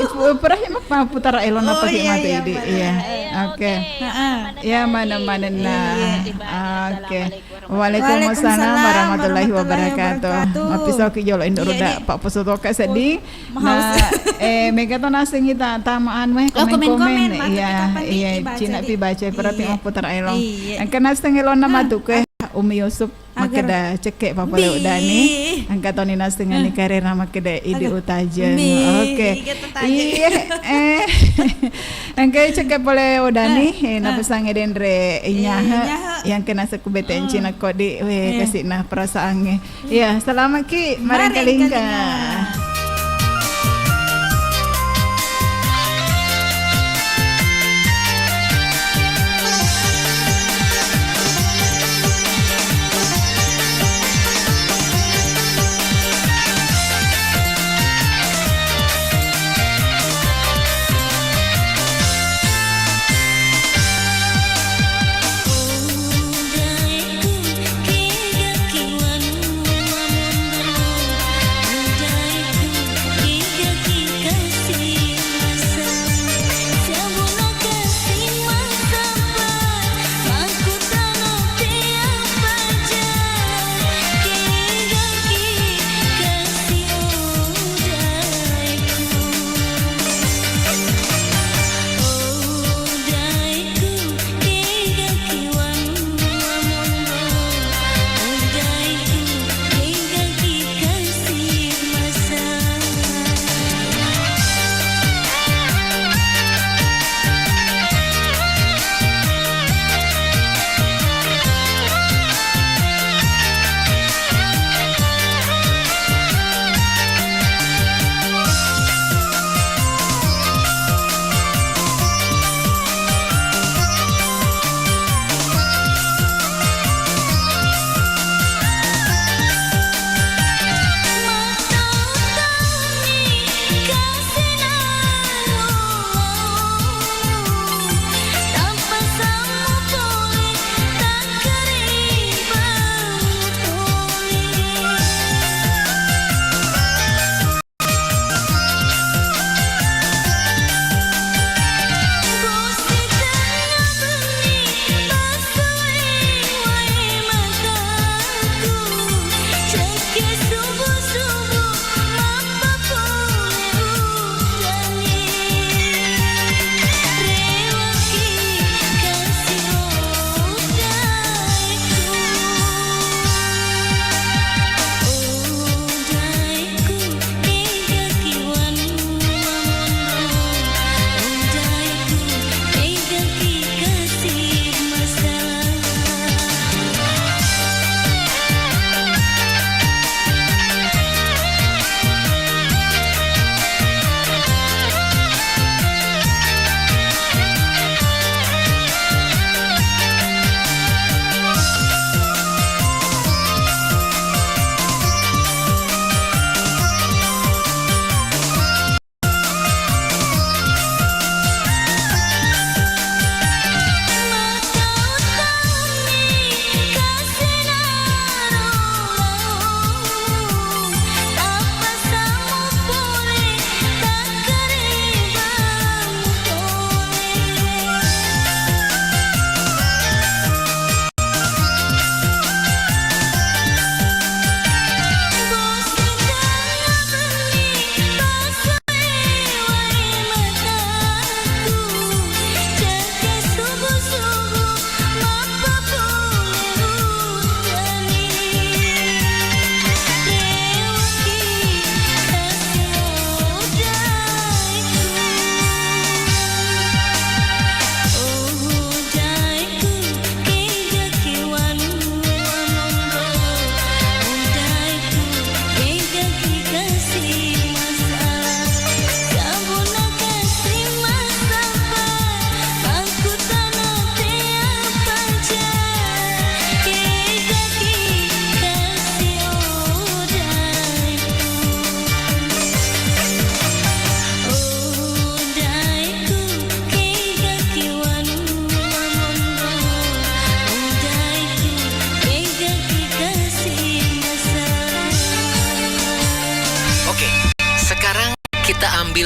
perahi mappa putara elona pake mata idi. Iya. Oke. Iya, mana-mana na. Oke. Waalaikumsalam warahmatullahi wabarakatuh. Mappisauki jolo Indo Ruda, Pak Poso Toka seddi. Nah, eh, mega to nasengi ta-, tamaan meh komen-komen. Iya, iya, cina pi baca, berarti mau putar elong. Engka naseng elona matu ke Umi Yusuf makkeda cekke papale Udani. Engka toni nasengani karena makkeda idi utajeng. Oke. Iya, eh. Engka cekke pole Udani, eh, napesange denre inyahe. Yang kena seku bete cina kodi, weh, kasih nah perasaange. Iya, selamat ki, marengkalingka.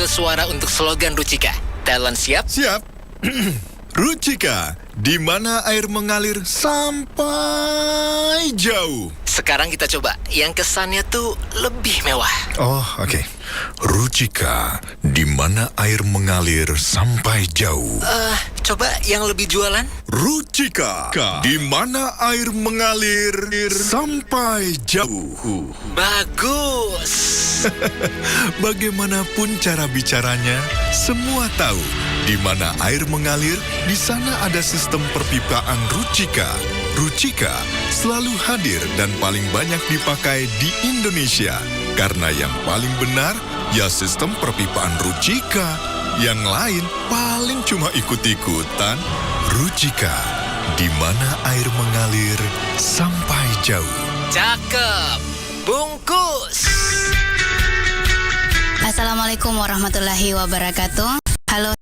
suara untuk slogan Rucika. Thailand siap? Siap. Rucika, di mana air mengalir sampai jauh. Sekarang kita coba yang kesannya tuh lebih mewah. Oh, oke. Rucika, di mana air mengalir sampai jauh. Eh, coba yang lebih jualan. Rucika, di mana air mengalir sampai jauh. Bagus. Bagaimanapun cara bicaranya, semua tahu di mana air mengalir, di sana ada sistem perpipaan Rucika. Rucika selalu hadir dan paling banyak dipakai di Indonesia. Karena yang paling benar, ya sistem perpipaan Rucika. Yang lain paling cuma ikut-ikutan. Rucika, di mana air mengalir sampai jauh. Cakep. Bungkus. Assalamualaikum warahmatullahi wabarakatuh. Halo,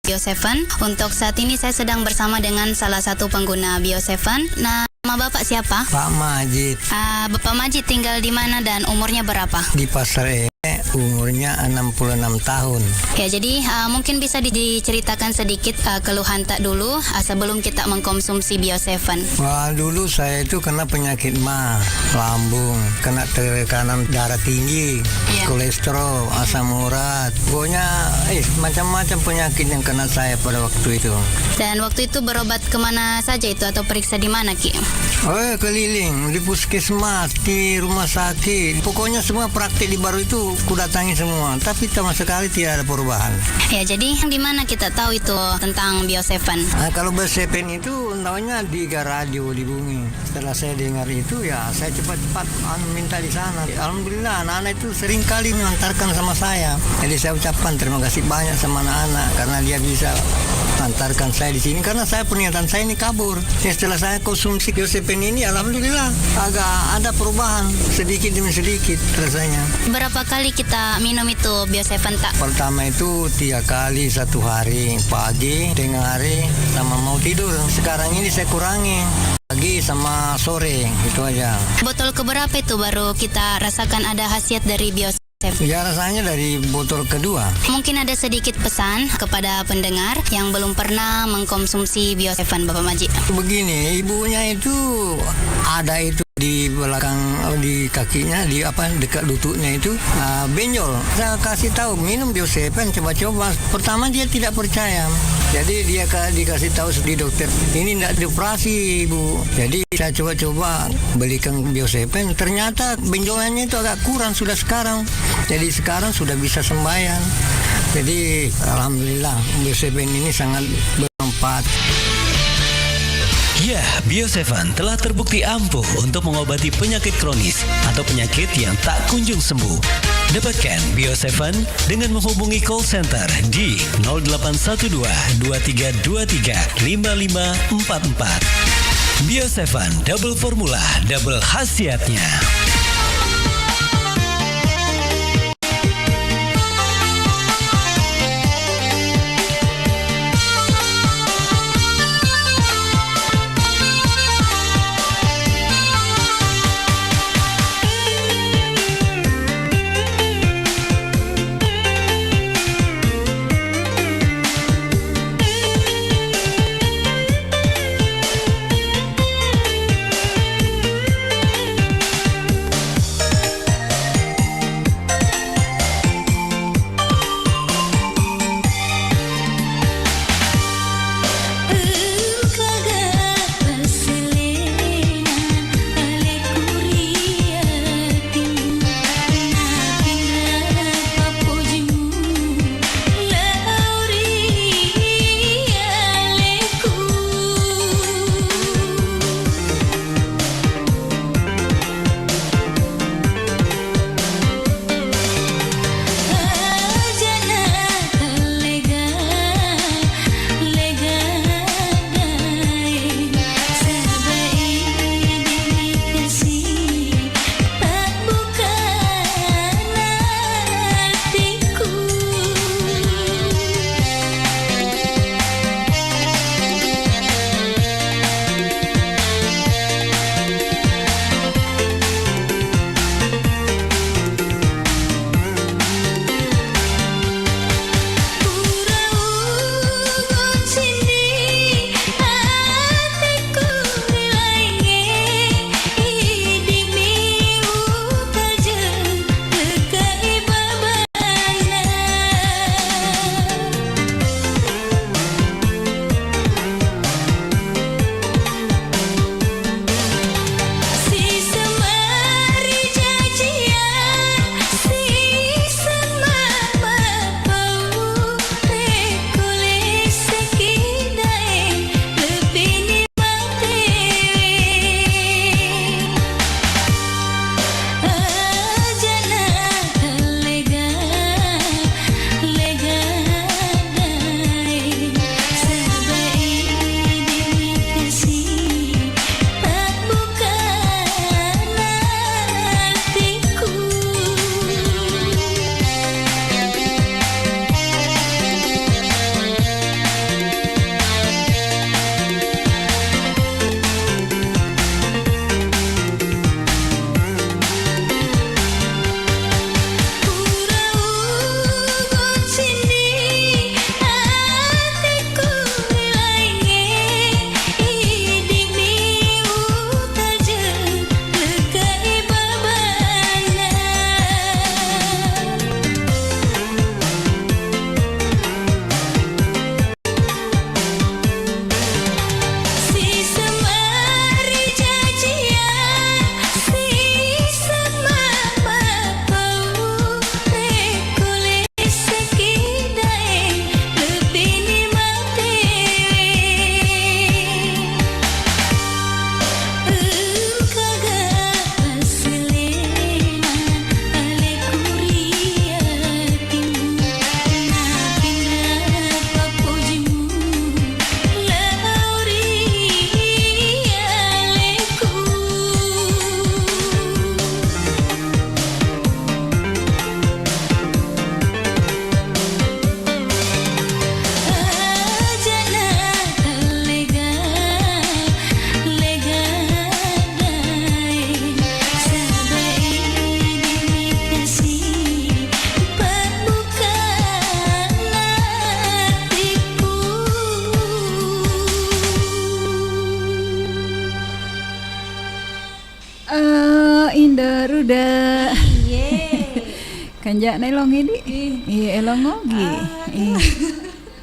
Bio Seven. Untuk saat ini saya sedang bersama dengan salah satu pengguna Bio Seven. Nama Bapak siapa? Pak Majid. Ah, Bapak Majid tinggal di mana dan umurnya berapa? Di Pasar Ele, umurnya enam puluh enam tahun. Ya, jadi, ah, mungkin bisa di-, diceritakan sedikit, ah, keluhan tak dulu, ah, sebelum kita mengkonsumsi Bio Seven. Wah, dulu saya itu kena penyakit ma, lambung, kena tekanan darah tinggi, Iya. kolesterol, asam urat. Pokoknya, eh, macam-macam penyakit yang kena saya pada waktu itu. Dan waktu itu berobat kemana saja itu atau periksa di mana, Ki? Oh, keliling, di puskesmas, di rumah sakit. Pokoknya semua praktik di Baru itu kudatangi semua, tapi sama sekali tidak ada perubahan. Ya, jadi di mana kita tahu itu tentang Bio Seven? Ah, kalau Bio Seven itu namanya di radio di bumi. Setelah saya dengar itu, ya saya cepat-cepat, anu, minta di sana. Alhamdulillah, anak-anak itu sering kali mengantarkan sama saya. Jadi saya ucapkan terima kasih banyak sama anak-anak karena dia bisa antarkan saya di sini. Karena saya, pernyataan saya ini kabur. Ya, setelah saya konsumsi Bio Seven ini, alhamdulillah, agak ada perubahan sedikit demi sedikit rasanya. Berapa kali kita minum itu Bio Seven, tak? Pertama itu tiga kali satu hari, pagi, tengah hari, sama mau tidur. Sekarang ini saya kurangi, pagi sama sore, itu aja. Botol keberapa itu baru kita rasakan ada khasiat dari Bio Seven? Ya, rasanya dari botol kedua. Mungkin ada sedikit pesan kepada pendengar yang belum pernah mengkonsumsi Bio Seven, Bapak Majid. Begini, ibunya itu ada itu di belakang, di kakinya, di apa, dekat lututnya itu, ah, benjol. Saya kasih tahu, "Minum Bio Seven, coba-coba." Pertama dia tidak percaya. Jadi dia ka-, dikasih tahu di dokter, "Ini ndak dioperasi, Bu." Jadi saya coba-coba belikan Bio Seven, ternyata benjolannya itu agak kurang sudah sekarang. Jadi sekarang sudah bisa sembahyang. Jadi alhamdulillah, Bio Seven ini sangat bermanfaat. Ya, Bio Seven telah terbukti ampuh untuk mengobati penyakit kronis atau penyakit yang tak kunjung sembuh. Dapatkan Bio Seven dengan menghubungi call center di nol delapan satu dua, dua tiga dua tiga, lima lima empat empat. Bio Seven Double Formula, double khasiatnya. Eh, Indo Ruda. Iye. Kanja'na elong idi. Ih. Iya, elong ogi. Ah, ih.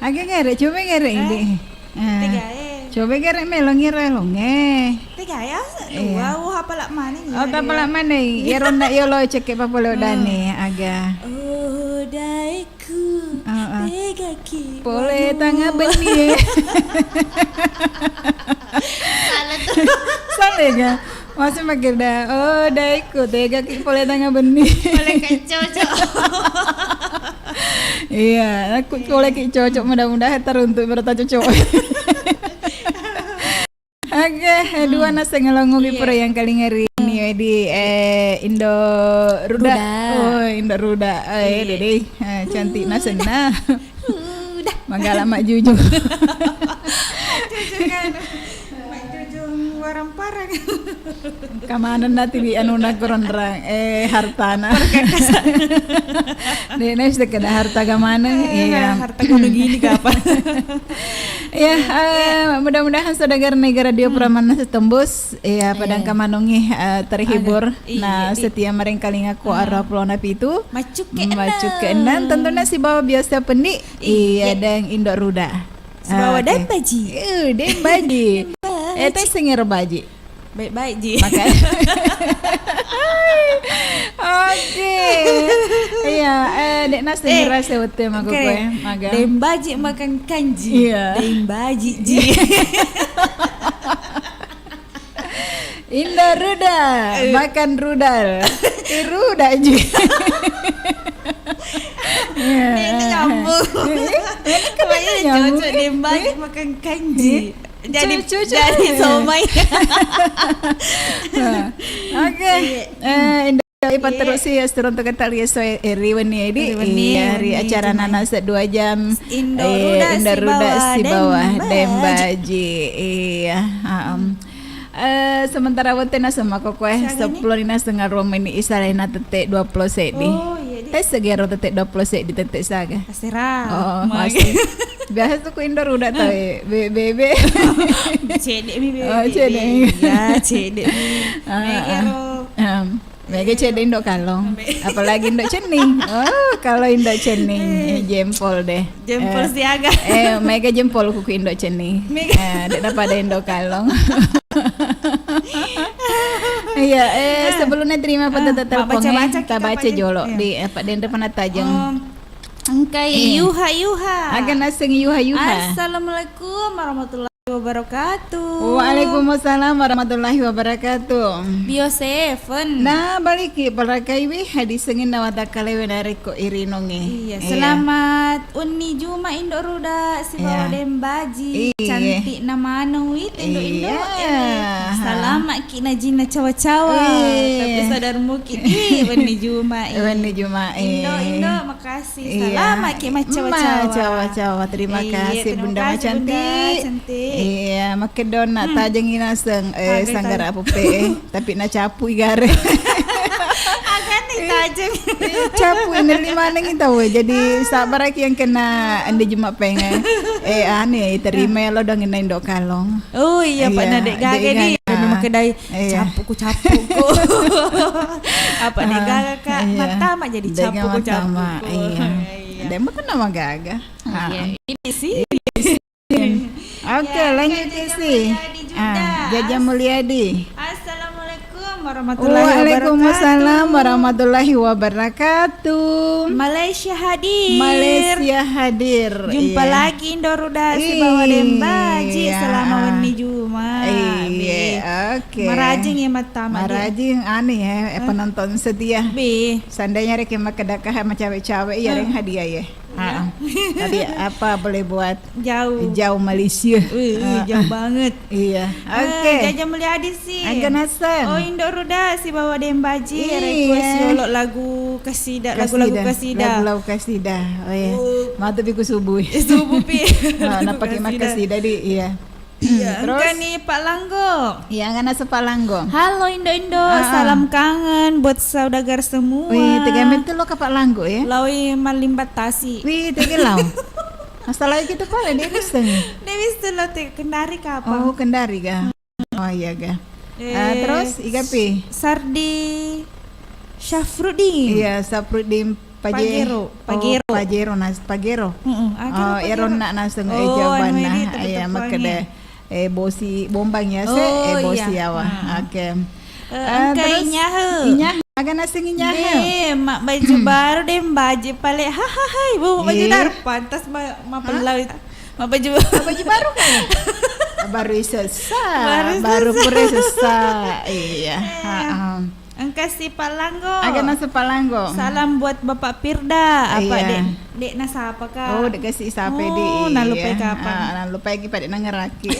Aga gare, coba gare idi. Eh? Eh. Tega e. Coba gare melong iro elong e. Tega e, asa dua, uh, hapala maneng. Oh, tapala maneng. Iya, ronda yolo cek ke papalo dane, aga. Oh, dai. Ku tegaki pole tanga benni. Salah tu. Salah ga? Masih makkeda, oh, daiku tegaki pole tanga benni. Pole kan cocok. Iya, aku pole ki cocok, mudah-mudahan teruntuk berata cocok. Oke, eh, dua naseng elong ogi pura yang kalinga ri ini, eh, di, eh, Indo Ruda. Ruda. Oh, Indo Ruda. Eh, dede, eh, cantik nasenna. Ruda. Manggala Mak Jujung. Mak Jujung anu. Mak Jujung warang parang. Kamaneng nati di anu nakuronrang, eh, hartana. Dene sudah kena harta kamaneng, eh, iya. Harta gunung gini kapan? Ya, eh, mudah-mudahan saudagar Nega Radio Pramanna setembus, ya, padang kamanungi, eh, terhibur. Aga, iya, nah, di setia merengkalinga ko arah Pulau Napitu. Macuk ke Macuk ke enam. Tentunya sibawa biasa pendi. Iya, iya. Dan Indo Ruda. Sibawa Dembaji. Eh, Dembaji. Dembaji. Eh, teh sengir baji. Baik-baik ji. Maka oke. Iya, eh, dek nasi eh, ngerasa betul maka oke. Kue, maga. Dembaji makan kanji. Iya. Dembaji ji. Indo Ruda, eh, makan rudal. Ruda ji. Iya. Ini nyambung. Ini kan nyambung. Cocok dembaji makan kanji. Jadi, cucu, jadi somai. Oke. Iya. Eh, Indo, paterusi ya, seturun tukang tali ya, so, eh, ri wenni, edi. Ri wenni, iya, ri acara nana se dua jam. Indo Ruda sibawa Dembaji. Iya, heeh. Eh, sementara wettu naseng mako kue, sepuluh ni naseng arua meni isalena tette dua puluh seddi. Oh, iya, di. Teh segero tette dua puluh seddi tette saga. Asera. Oh, masih. Biasa tuh ku Indo Ruda tau, eh, be-, bebe. Cedek mi bebe. Oh, cedek. Iya, cedek mi. Ah, mega ro. Mega cedek Indo Kalong. Apalagi Indo Cenning. Oh, kalau Indo Cenning, eh, jempol deh. Jempol siaga. Eh, mega jempol kuku Indo Cenning. Mega. Eh, dek pada Indo Kalong. Iya, eh, sebelumnya terima pada tetap baca-baca, kita baca jolo di apa, Dendra Penatajeng. Engkai yuha-yuha. Aga naseng yuha-yuha. Assalamualaikum warahmatullahi wabarakatuh. Waalaikumsalam warahmatullahi wabarakatuh. Bio Seven. Nah, baliki palakai wi hadisengin nawata kalewe narekko irinonge. Iya, selamat unni Juma Indo Ruda sibawa Dembaji. Iya. Cantik na maneng wi Indo-Indo. Iya. Selamat ki najinna cawa-cawa. Tapi sadar muki di wenni Juma. Wenni Juma. Indo-Indo, makasih. Iya. Selamat ki maccawa-cawa. Maccawa-cawa. Terima kasih, Bunda Macantik. Iya, makedon nak tajengi naseng, eh, sanggara apupe, eh. Tapi nacapu igare. Agani tajeng. Capu ini lima nengi tau, eh. Jadi sabar aki yang kena ande jema pengen. Eh, ane, terima lo dong ini Indo Kalong. Oh iya, Pak, nah, dek gaga di. Memang kedai. Iya. Capuku, capuku. Apa nih, gaga, Kak? Iya. Matama jadi capuku, capuku. Iya. Iya. Dia mah kan nama gaga. Iya. Ini sih. Oke, lanjut isi. Jaja Mulyadi. Ah, Jaja Mulyadi. Assalamualaikum warahmatullahi wabarakatuh. Waalaikumsalam warahmatullahi wabarakatuh. Malaysia hadir. Malaysia hadir. Jumpa lagi Indo Ruda sibawa Dembaji selama wenni Juma. Iya, oke. Marajing ya, Matta, Maji. Marajing, aneh ya, eh, penonton setia. Be. Seandainya reke makkeda kaha macawe-cawe, iya, reng hadiah ya. Tapi apa boleh buat? Jauh. Jauh Malaysia. Wih, wih, jauh banget. Iya. Oke. Jaja Mulyadi sih. Aga naseng. Oh, Indo Ruda sibawa Dembaji, request yolo lagu kasida, lagu-lagu kasida. Lagu-lagu kasida. Oh, iya. Matu piku subuh. Eh, subuh pi. Nah, napake makkasida di, iya. Iya, terus? Engka nih Pak Langgo. Iya, engka naseng Pak Langgo. Halo Indo-Indo, salam kangen buat saudagar semua. Wih, tega mettu lo ka Pak Langgo ya? Laoi mallimbat tasi. Wih, tega lao. Masalah itu pale dia bisa nih. Dia bisa lo te Kendari kapang. Oh, Kendari ga. Oh iya ga. Ah, terus, igapi? Sardi Syafruddin. Iya, Syafruddin Paje-, Pajero, oh, Pajero. Pajero, nas-, Pajero. Heeh, ah, Oh, kira iyaro Pajero. Onna naseng, eh, Oh, jawabanna. Anu, iya, itu iya, betul makkeda, eh, bosi bombang ya, se, eh, Oh, bosi iya. Yawa. Hmm. Oke. Eh, Eh, engka terus inyahe. Inyahe, aga naseng inyahe? Be, mabbaju baru deh, baje pale. Hahaha, ibu mabbaju Iya. baru, pantas ma-, mapellau itu. Mabbaju Mabbaju baru kan? Baru sessa, Baru baru sessa. pura sessa. Iya, Eh, heeh. Engka si Pak Langgo. Aga naseng Pak Langgo? Salam buat Bapak Firda. Apa, Iya. Dek? Dek nasapa, Kak? Oh, dek kasi sapa, Oh, Dek? Nalupai Iya. kapang. Ah, nalupai ki pada nangeraki.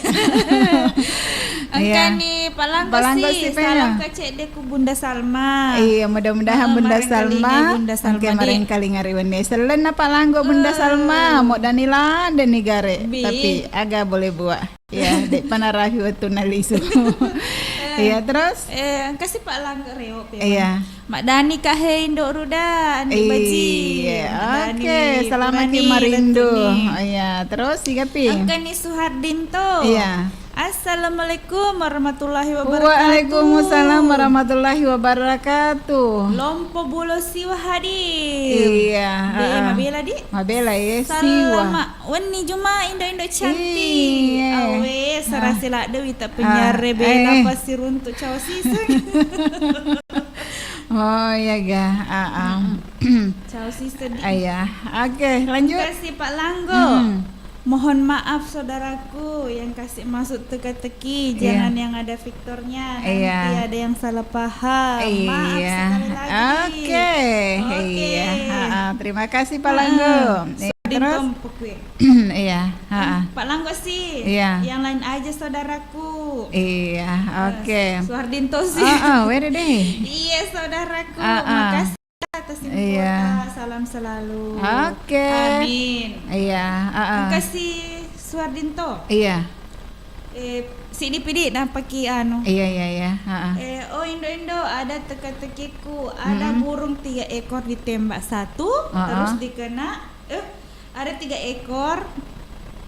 Engka Iya. ni Pak Langgo Pak Langgo si, si, Pak, salam ya? Ke ceddeku Bunda Salma. Iya, mudah-mudahan Ah, Bunda marengkalinga Salma, Bunda Salma, engka Dek. Marengkalinga ri wenni. Sellenna Pak Langgo Bunda Eh. Salma, mo dani la deni gare. Bi. Tapi aga boleh buat. Iya, dek panarahi wettunna lisu. Eh, Iya, terus? Eh, engka si Pak Langgo reo pe. Iya. Maddani Kak he Indo Ruda, Andi Baji. Iya, Maddani oke. Salamaki Purani Marindu. Lattuni. Oh, iya, terus, igapi? Engka ni Suhardinto. Iya. Assalamualaikum warahmatullahi wabarakatuh. Waalaikumsalam warahmatullahi wabarakatuh. Lompo bulo siwa hadir. Iya, Be, heeh. Mabela, Di? Mabela, ya, siwa. Salama wenni Juma, Indo-Indo cantik. Iya. Awe, serasi ladde wita penyiar Ah, bela eh. Pasti runtuk cao siseng. Oh, iya, ga. Ah, ah. Mm-mm. Cao siseng, Di. Ah, iya. Oke, lanjut. Terima kasih, Pak Langgo. Mm. Mohon maaf, saudaraku, yang kasih masuk teka-teki, Iya. jangan yang ada vektornya, nanti Iya. ada yang salah paham. Maaf Iya. sekali lagi. Oke. Oke. Iya. Ha, ha. Terima kasih, Pak Langgo. Heeh. Iya, Suardinto terus? Mpokue. Iya, ha, ha. Pak Langgo sih, Iya. yang lain aja, saudaraku. Iya, Eh, oke. Suardinto sih. Ah, ah, where deh? Iya, saudaraku. Ah, ah. Makasih atas info, Iya. Kak. Salam selalu. Oke. Amin. Iya, heeh. Engka si Suardinto. Iya. Eh, sidi pidi napaki anu. Iya, iya, iya, heeh. Eh, oh, Indo-Indo, ada teka-tekiku. Ada Mm-mm. burung tiga ekor ditembak satu, Heeh. terus dikena, eh, ada tiga ekor,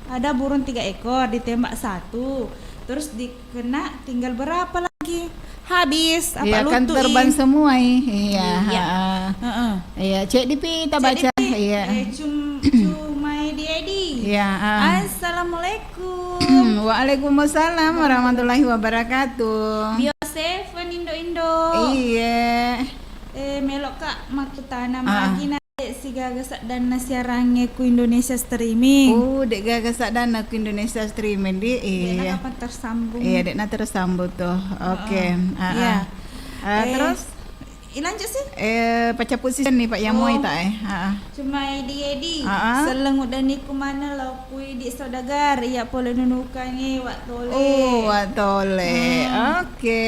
ada burung tiga ekor ditembak satu, terus dikena tinggal berapa lagi? Habis, apa Iya, kan lutu, terbang i? semua, i. Iya, Iya. heeh. Heeh. Iya, cek di pi, kita Cek di baca. pi. Iya. Eh, cum-, cuma Edi Edi. Iya, ah. Assalamualaikum. Waalaikumsalam warahmatullahi wabarakatuh. Bio Seven Indo-Indo. Iya. Eh, melok, Kak, makkutana Ah. magi na Dek sigaga saddanna siarangnge ku Indonesia Streaming. Oh, dek gaga saddanna ku Indonesia Streaming, di? Dek Iya. na kapan tersambung. Iya, dek na tersambung tuh. Oke. Heeh. Ah, Iya. ah. Ah, Eh, terus? Ilanjut sih? Eh, pacapu sisen nih, Pak Yamoy Oh. tak, eh? Ah, ah. Cuma Edi Edi. Ah, ah. Selleng udah niku mana lo Kui di saudagar, iya pole nunukangi Wak Tole. Oh, Wak Tole. Hmm. Oke,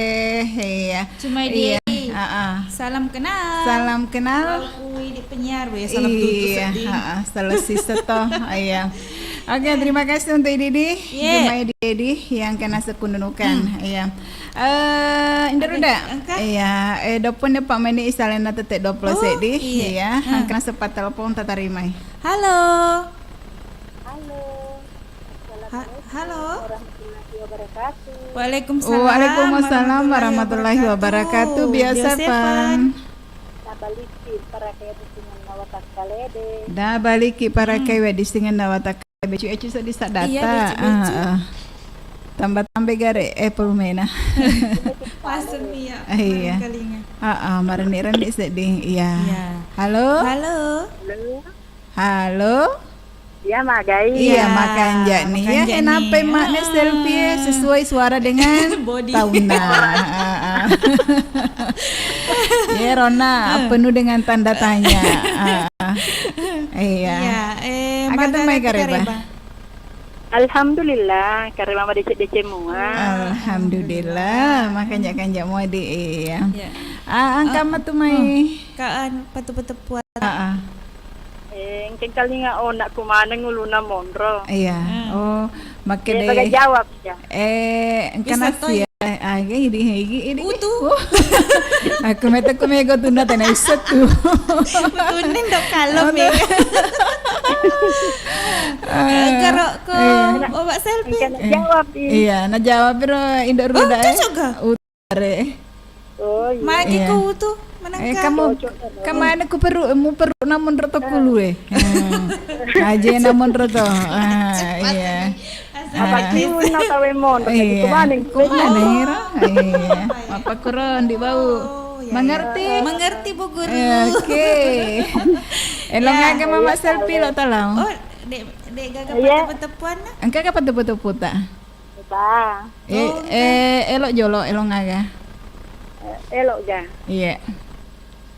iya. Cuma Iya, dia. Heeh. Salam kenal. Salam kenal. Wal kui di penyiar, weh, salam tutu Iya, sedih. Heeh, salah sisa toh. Iya. Oke, terima kasih untuk Didi. Iya. Cuma Didi yang kena sekununukan. Hmm. Iya. Eh, Indo Ruda. Engka? Iya, eh, dua puluh empat menit isalena tete dua puluh Oh, sedih. Iya. Iya, hmm. Angkana sepat telepon tatarimai. Halo. Halo. Ha-, halo. Assalamualaikum warahmatullahi wabarakatuh. Waalaikumsalam Waalaikumsalam warahmatullahi warahmatullahi wabarakatuh. wabarakatuh. Biasa, Biasa, Pan. Pan. Nabaliki parakai di singenna watakkalede. Nabaliki parakai Hmm. di singenna watakkalede. Becu-ecu sedih sak Iya, data. Becu-becu. Ah, ah. Tambah-tambah gare, eh, perumena. Paseng iya, Iya. Marengkalinga. Ah, ah, mareni-reni sedih. Iya. Iya. Halo? Halo. Halo? Halo? Iya, magai. Iya, Iya. Makanja nih. Ya, makanja kenapa nih. Emaknya Heeh. Selfie sesuai suara dengan Body. Tauna? Heeh. Ya, Rona, Eh. penuh dengan tanda tanya. Heeh. Iya. Iya, eh, Aga maga temai kareba? Kareba. Alhamdulillah, kareba madeceng-deceng mua. Alhamdulillah, makanja-kanja mua di, iya. Iya. Ah, angka Ah, matu mai. Ah. Kaan patu-patu puat. Heeh. Eh, engka kalinga onakku maneng uluna monro. Iya. Hmm. Oh, makke Eh, de- baga jawab ya. Eh, engka Bisa nasi toi. Ya. Eh, aga idi, idi, idi. Utu. Oh. Aku mete ku mego tuna tena iset tu. Utunen dok kalem Utu. Ya. Ah, Eh, karo ko iya. Bapak selfie. Engka na jawab di. Iya, na jawab ro Indo Oh, Ruda, eh. Cocok ga? Utu. Are. Oh, iya. Magi Iya. Ko utu, Eh, menengka. Kamu, Cocok, cocok. Kamu anu ku peru, mu peru namun roto kulu, eh. Eh. Aja namun roto. Ah, iya. Apa Ah. Kiuna tawe mon, Iya. Kumaning. Kumaning, ro? Iya. Apa kuron di bau? Oh, iya, iya. Mengerti? Mengerti, Bu Guru. Eh, oke. Elong Ya. aga Mama Iya, Selfie tahu. Lo talang. Oh, dek, dek gaga Iya. Pateppu-teppuanna? Engka ga pateppu-teppu ta? Ba. Eh, Oh, eh, elo jolo, elo aga. Eh, elo ga. Iya.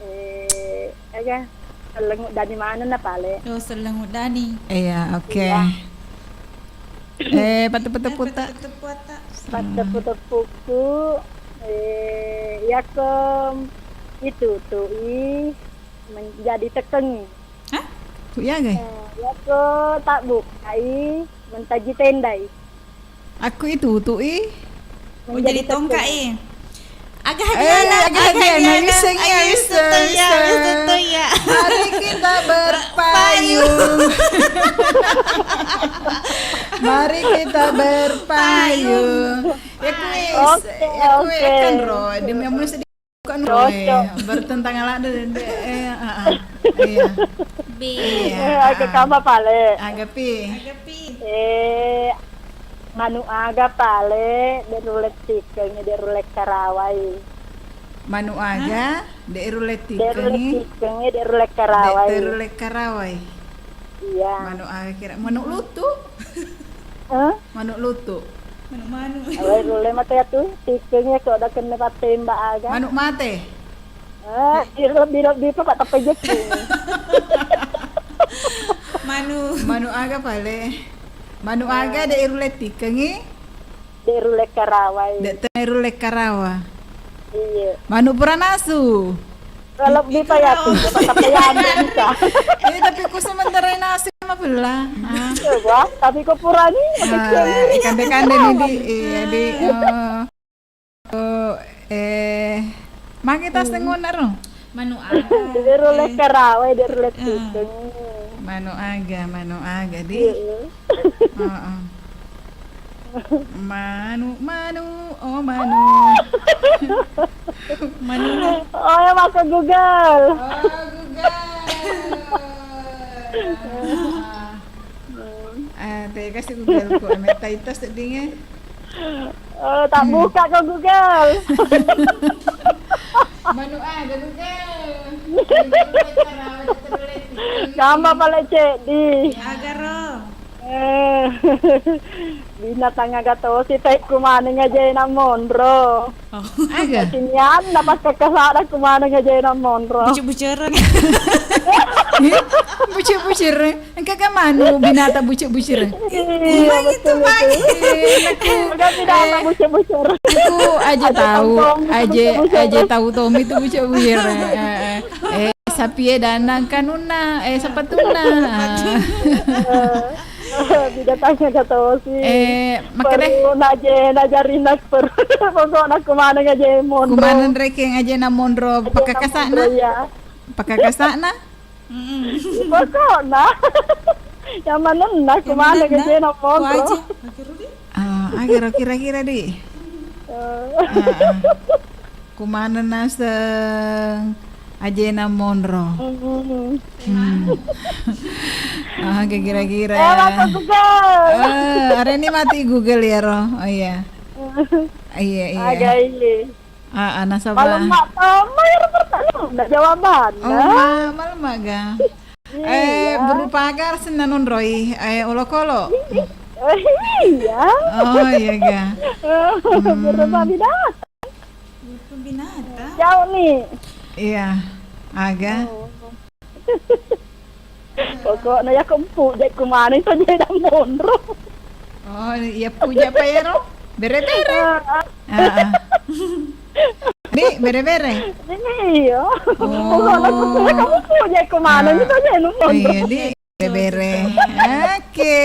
Eh, aga. Sellengu dani mana na pale? Oh, sellengu dani. Iya, oke. Iya. Eh, pateppu-teppu ta? Eh, pateppu-teppu ta. Pateppu-teppuku, eh, yako itu tu i menjadi tekeng. Hah? Ku iya ga? Eh, yako tak bukai mentaji tendai. Aku itu tu i. Oh, jadi tongka i. Aga hadiana, aga hadiana, bisa, aga bisa, bisa, bisa. Mari kita berpayung. Mari kita berpayung. Ya kuis, oke, ya kuis oke. Kan ro, demi amun sedih kan ro, eh. Cocok. Bertentangan lah deh, deh, eh, ah, ah. Iya. Bi. Iya, Eh, aga ah. Kama pale. Aga pi. Aga pi. Eh, manu aga pale, de rulle tikeng, de rulle karawai. Manu aga, de rulle tikeng, de rulle tikeng, de rulle karawai. De rulle karawai. Iya. Manu aga kira, manu lutu. Eh? Manu lutu. Manu-manu. Awai rulle mate atu, tikeng ya kok udah kena pattembak aga. Manu mate. Eh, lebih-lebih apa tak pejeki. Manu. Manu aga pale? Manu aga de rulle tikengi? De rulle karawai. De te rulle karawa. Iya. Manu pura nasu. Lebih payah tuh, apa-apa ya, bisa. Eh, tapi ku sementara nasu mah bela. Ah. Coba, tapi ku purani. Ah, ikan-ikan deh nih di, iya di. Oh. Oh, eh, magi tas Hmm. Tengok nak ro? Manu aga. De rulle karawai, de rulle tikeng. Manu aga, manu aga di. Iya. Heeh. Manu, manu, oh manu. Manu. Oh, ya maka Google. Oh, Google. Ah, te kasih Google ko, eme taita seddinge. Eh, tak buka ko Google. Manu aga Google. Gamba pale ceddi. Agaro. Eh, binatang aga tosi, tai kumaneng aja na monro. Oh. Aga? Sinian na pas kakasada kumaneng aja na monro. Bucu-bucureng. Bucu-bucureng. Engka ga manu binatang bucu-bucureng? Iya, betul itu. Bukan binatang bucu-bucureng. Aku aja tahu, aja, aja tahu Tommy itu bucu-bucureng. Eh, eh. Eh, sapi e danang kanunna, eh, sapatuna. Binatangnya gak tahu sih. Eh, makanya perlu naje, najari nak perlu. Pokoknya aku mana aja monro. Kumaneng rekeng aja na monro. Pakakasana. Iya. Pakakasana. Pokoknya. Yang mana nak, kumaneng aja na monro. Ah, agaro kira-kira di. Eh. Ah, ah. Kumaneng naseng ajena monro. Hmm. Ah, kira-kira. Eh, mati Google. Eh, areni mati Google ya, ro. Oh iya. Iya, iya. Aga ini. Ah, ah, nasaba. Malam mak tama ya pertanyaan. Nggak jawaban. Oh, ma-, malam aga. Eh, iya. Berupa aga senna nonroi, eh, olokolo. Iya. Oh, iya ga. Berupa binatang. Berupa binatang. Jauh nih. Iya. Aga. Oh. Pokoknya ya kempu, jadi kemana itu jadi monro. Oh, iya puja apa ya, ro? Bere-bere. Ah, ah. Ah, ah. Di, bere-bere? Iya. Oh. Pokoknya kamu punya kemana itu aja lu. Iya, di bere-bere. Oke,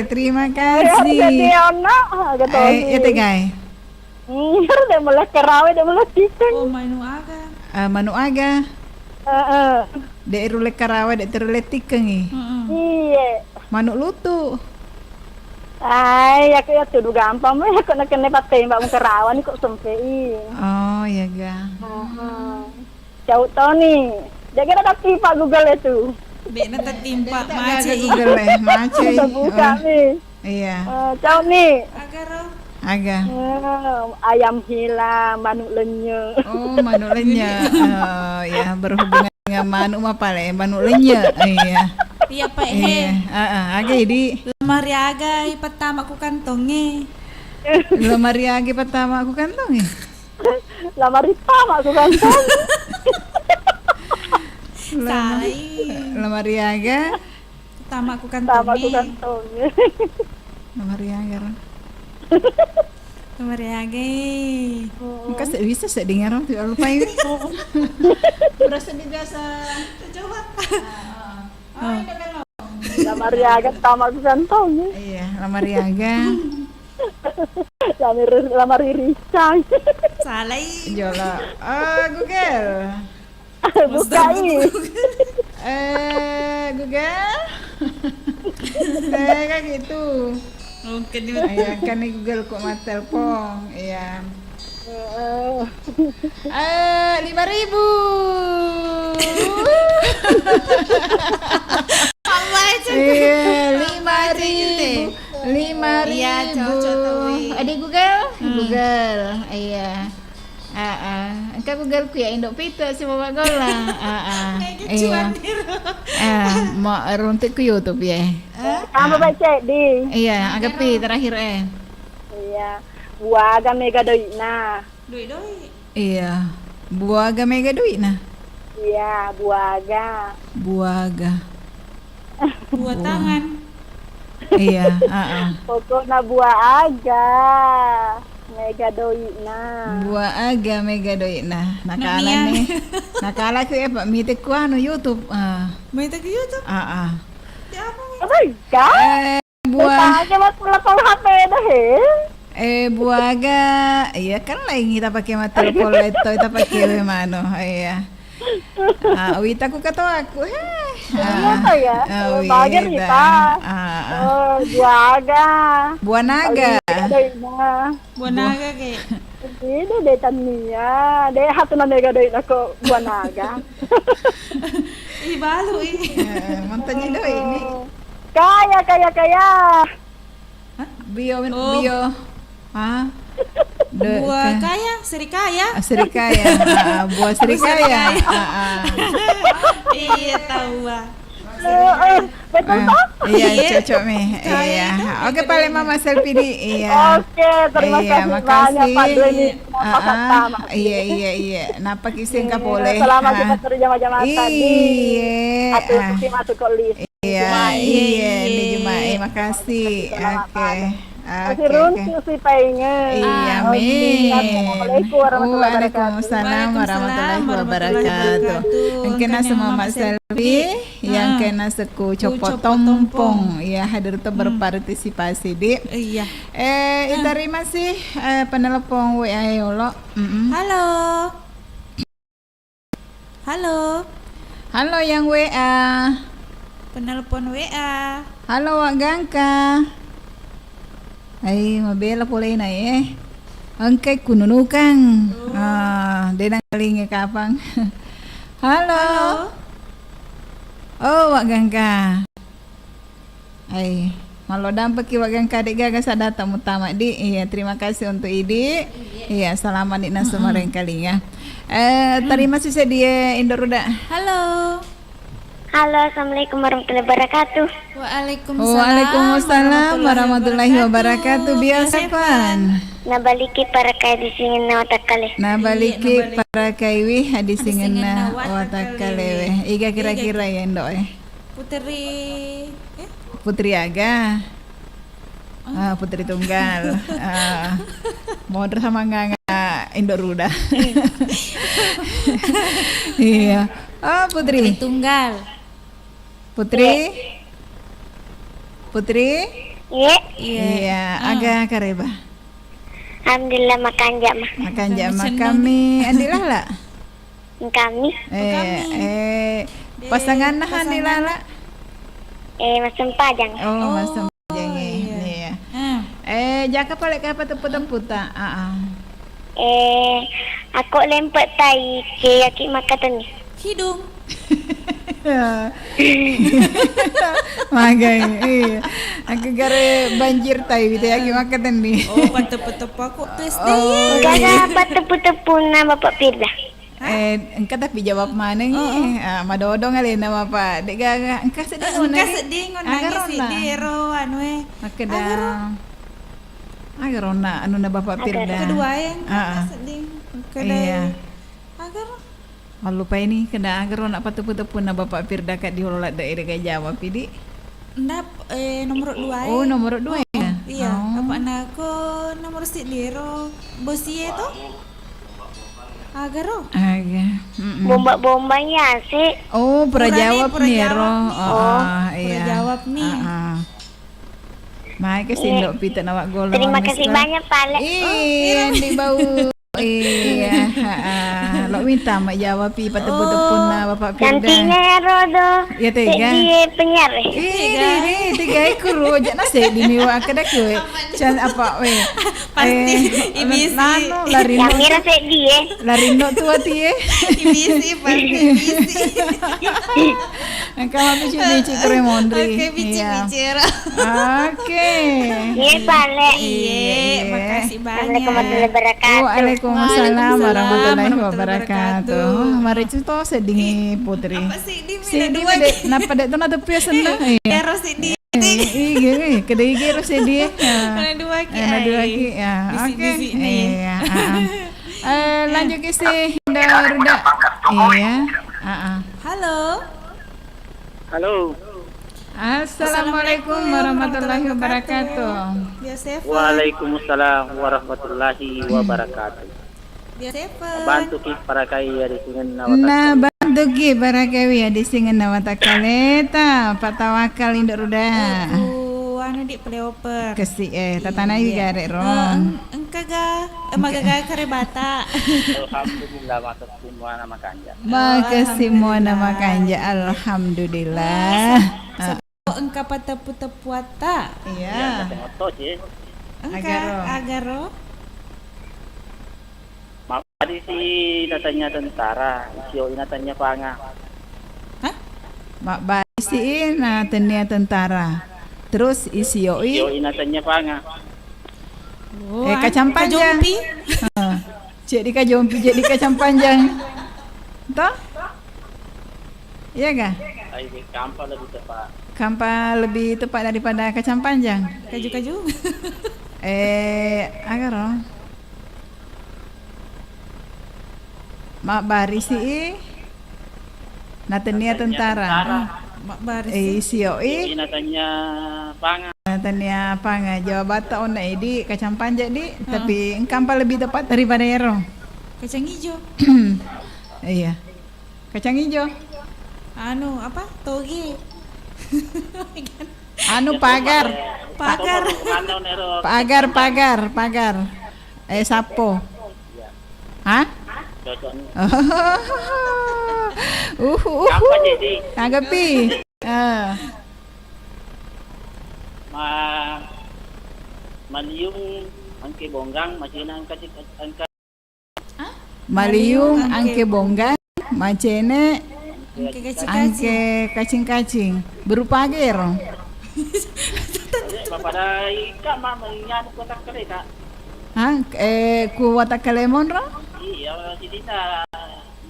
terima kasih. Iya, iya, iya. Eh, iya, tegai. Hmm, de mele karawe, de mele tikeng. Oh, manu aga. Ah, manu aga. Heeh. De rulle karawe, de terulle tikeng i. Heeh. Iya. Manu lutu. Ai, aku ya tudu gampang, mah aku nakenne pattembak mukarawan kok sempe i. Oh, iya ga. Heeh. Cau Toni. Jaga ada tapi Pak Google itu. Dek na tertimpa. Dek na macet i. Google e, macet i. Kita buka nih. Iya. Eh, cau nih. Aga ro? Aga. Eh, ayam hilang, manuk lenyek. Oh, manuk lenyek. Oh, ya, berhubungan dengan manuk mah pale, manuk lenyek. Iya. Iya, Pak, iya. Heeh, aga idi. Lemari aga i pertama ku kantonge. Lemari aga i pertama ku kantonge. Lemari pertama ku kantonge. Salah i. Lemari aga. Tama ku kantonge. Tama ku kantonge. Nomor riaga ro. Nomor riaga. Engka se-, bisa sedding ro, tu lupai. Berasa di biasa. Coba. Oh. Nomor riaga tama ku kantonge. Iya, nomor riaga. Lamar, lamar irisan. Salah i. Jolo. Oh, Google. Bukai. Eh, Google. Saya kan gitu. Mungkin di Iya, kan ini Google kok mau telepon. Iya. Heeh. Eh, lima ribu. Apa itu? Iya, lima ribu. Lima ribu. Iya, cocok tuh, Wi. Ada Google? Hmm. Google. Iya. Aa, engka Google ku ya indo pitu si mama gola. Aa, iya. Ah, mau runtuk ku YouTube ya. Tambah baik cek di. Iya, aga pi terakhir eh. Iya. Buaga mega doi'na. Doi-doi. Iya. Buaga mega doi'na. Iya, buaga. Buaga. Buah tangan. Iya, heeh. Pokokna buah aga mega doi'na. Buah aga mega doi'na. Nakala ni. Nakala ku ya, Pak, mite ku anu YouTube. Ah. Mite ku YouTube? Ah, ah. Ya apa? Oh my God. Eh, buah. Tanya mas telepon H P dah, he. Eh, buaga, iya kan lain kita pakai mata telepon laptop, kita pakai we mano, iya. Ah, wita ku katoa ku, he. Iya, apa ya? Ah, bagian wita. Ah, ah. Oh, buaga. Buah naga. Buah naga ke. Tidak deh tania, deh hatu na mega doi nako buah naga. Ih, balu ih. Eh, mantannya doi ini. Kaya, kaya, kaya. Bio, oh. Bio. Hah? Buah kaya, serikaya. Ah, serikaya. Ah, buah serikaya. Ah, ah. Iya, tahu ah. Eh, eh, betul toh? Iya, cocok mi. Iya. Oke, paling Mama Selfie di. Iya. Oke, terima kasih banyak, Pak Dwi. Iya, iya, iya. Napa kiseng kapole? Selamat kita terjemah-jemah tadi. Iya. Atau si masuk ke list. Iya, iya, ini Juma. Eh, makasih. Oke. Oke. Masih runtuh sih painge. Iya, amin. Assalamualaikum warahmatullahi wabarakatuh. Waalaikumsalam warahmatullahi wabarakatuh. Engkena semua Mak Selvi, yang kena seku Copo Tompong, ya hadir tuh berpartisipasi di. Iya. Eh, terima kasih, eh, penelepon W A yolo. Halo. Halo. Halo, yang W A. Penelpon W A. Halo, Wak Gangka. Ai, mabela polena, eh. Engkai kununukang. Ah, de nangkalinge kapang. Halo. Halo. Oh, Wak Gangka. Ai, mallo dampeki Wak Gangka de gaga sadata mutama di. Iya, terima kasih untuk Idi. Iya, selamat di nasu marengkalinga. Eh, terima kasih sedie Indo Ruda. Halo. Halo, assalamualaikum warahmatullahi wabarakatuh. Waalaikumsalam warahmatullahi wabarakatuh. Biasa pan. Nabaliki parakai di singin na watakale. Nabaliki parakai wi di singin na watakale we. Iga kira-kira ya Indo eh. Putri, eh? Putri aga? Ah, Putri Tunggal. Ah, modra sama nganga Indo Ruda. Iya. Oh, Putri. Putri Tunggal. Putri? Iya. Putri? Iya. Iya, aga kareba. Alhamdulillah, makanja mah. Makanja mah kami. Andi Lala? Kami. Eh, eh, pasangan nah Andi Lala? Eh, Mas Sempajang. Oh, Mas Sempajang. Oh, iya. Iya. Jaka pale ka pateppu-teppu ta. Ah, ah. Eh, ako lempe tai ke yaki makkatenni. Hidung. Magai, iya. Aku gare banjir tai wita yaki makkatenni. Oh, pateppu-teppu aku tu S D. Oh, iya. Gaga pateppu-teppunna Bapak Firda. Hah? Eh, engka tapi jawab maneng. Oh, oh. Ah, madodong alena Bapak. Dek gaga, engka seddi. Eh, engka seddi, ngon nangis seddi ero anu e. Makkeda. Agaro. Agaro na anunna Bapak Firda. Keduae, ah, seddi. Kedai. Iya. Agaro. Mallupai ni, keda agaro na pateppu-teppunna Bapak Firda ka di holo ladde e, dega jawab pidi. Ndap, eh, nomor dua e. Oh, nomor dua ya? Iya, oh. Apa na ko nomor seddi ro bosie to? Agaro. Aga. Mm-mm. Bomba-bomba ya sih. Oh, pura jawab ni ero. Oh, iya. Pura jawab ni. Ah, ah. Mai ke sindo pita nawa golo. Terima kasih banyak, Pak Alek. Iya, di bau. Iya, heeh. Lo minta mak jawab pi pateppu-teppunna Bapak Firda. Cantiknya ya Rodo. Ya tega. Seddi penyiar. Iya, tega. Tega ikuru aja nasi di miwa kada kue. Can apa we? Pasti ibisi. Nano lari. Yang mira seddi. Lari no tua tie. Ibisi, pasti ibisi. Engka mabbici-bici kure monri. Oke, bici-bici ero. Oke. Iya, Pale. Iya, makasih banyak. Assalamualaikum warahmatullahi wabarakatuh. Waalaikumsalam warahmatullahi wabarakatuh. Mari cerita sedih Putri. Apa seddi mi? Seddi mi dua de, napa de tu na tepi seneng. Iya. Ero seddi. Iya, iya, kede iya ero seddi. Ana dua ki. Ana dua ki. Ya, oke. Iya, heeh. Eh, lanjut ke si Hinda Ruda. Iya. Heeh. Halo. Halo. Assalamualaikum warahmatullahi wabarakatuh. Waalaikumsalam warahmatullahi wabarakatuh. Bantu ki parakai ya di sini na bantu ki parakai ya di sini na watakkaleta. Pak Tawakal Indo Ruda. Aku anu di playoper. Kesi eh tatanai gare ro. Engka ga, eh, magaga kare bata. Alhamdulillah, makasih muana makanja. Makasih muana makanja. Alhamdulillah. Engka pateppu-teppuatta. Iya. Engka agaro. Mabbari si natanya tentara, isio i natanya panga. Hah? Mabbari si i natanya tentara. Terus isio i. Isio i natanya panga. Oh, eh, kacang panjang. Kajompi. Heeh. Cek di kajompi, cek di kacang panjang. Toh? Iya ga? Ai, kampa lebih tepat. Kampa lebih tepat daripada kacang panjang. Kaju-kaju. Eh, agaro. Mabbari si i. Natania tentara. Mabbari si. Eh, isio i. Natania panga. Natania panga. Jawabatta onna edi kacang panjang di, tapi engkampa lebih tepat daripada ero. Kacang hijau. Iya. Kacang hijau. Anu, apa? Toge. Anu, pagar. Pagar. Pagar, pagar, pagar. Eh, sapo. Hah? Uhu, uhu. Agapi. Ah. Ma-, maliung angke bonggang, macena angka, angka. Hah? Maliung angke bonggang, macene angke kacing-kacing. Berupa aga ero? Pada ika ma menginganu kota kere, Kak. Hah? Eh, ku watakkale monro? Iya, jadi na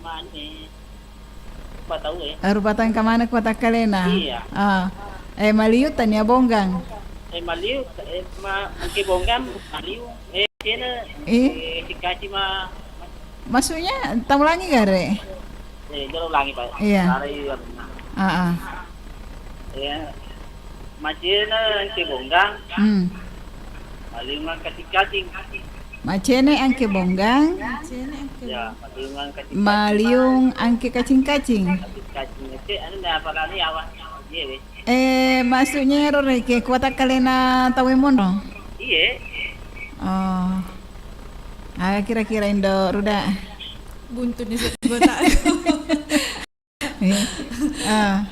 mane. Rupa tau e. Eh, rupa tau engka maneng ku watakkalena. Iya. Ah. Eh, maliu tania bonggang. Eh, maliu, eh, ma-, engke bonggang, maliu. Eh, kena, eh, sikaci ma-, ma- Maksudnya, tau langi gare? Eh, jolo langi, Pak. Iya. Lari, iya, benar. Ah, ah. Iya. Macena engke bonggang. Hmm. Maliung angka kacing-kacing. Macene angke bonggang. Macene angke. Ya, maliung angka kacing-kacing. Maliung angke kacing-kacing. Kacing-kacing. Anu na apa lani awa? Iya, we. Eh, maksudnya ero reke kuatakkalena tau e monro? Iya. Oh. Ah, kira-kira indo ruda. Buntu ni gota. Eh, ah.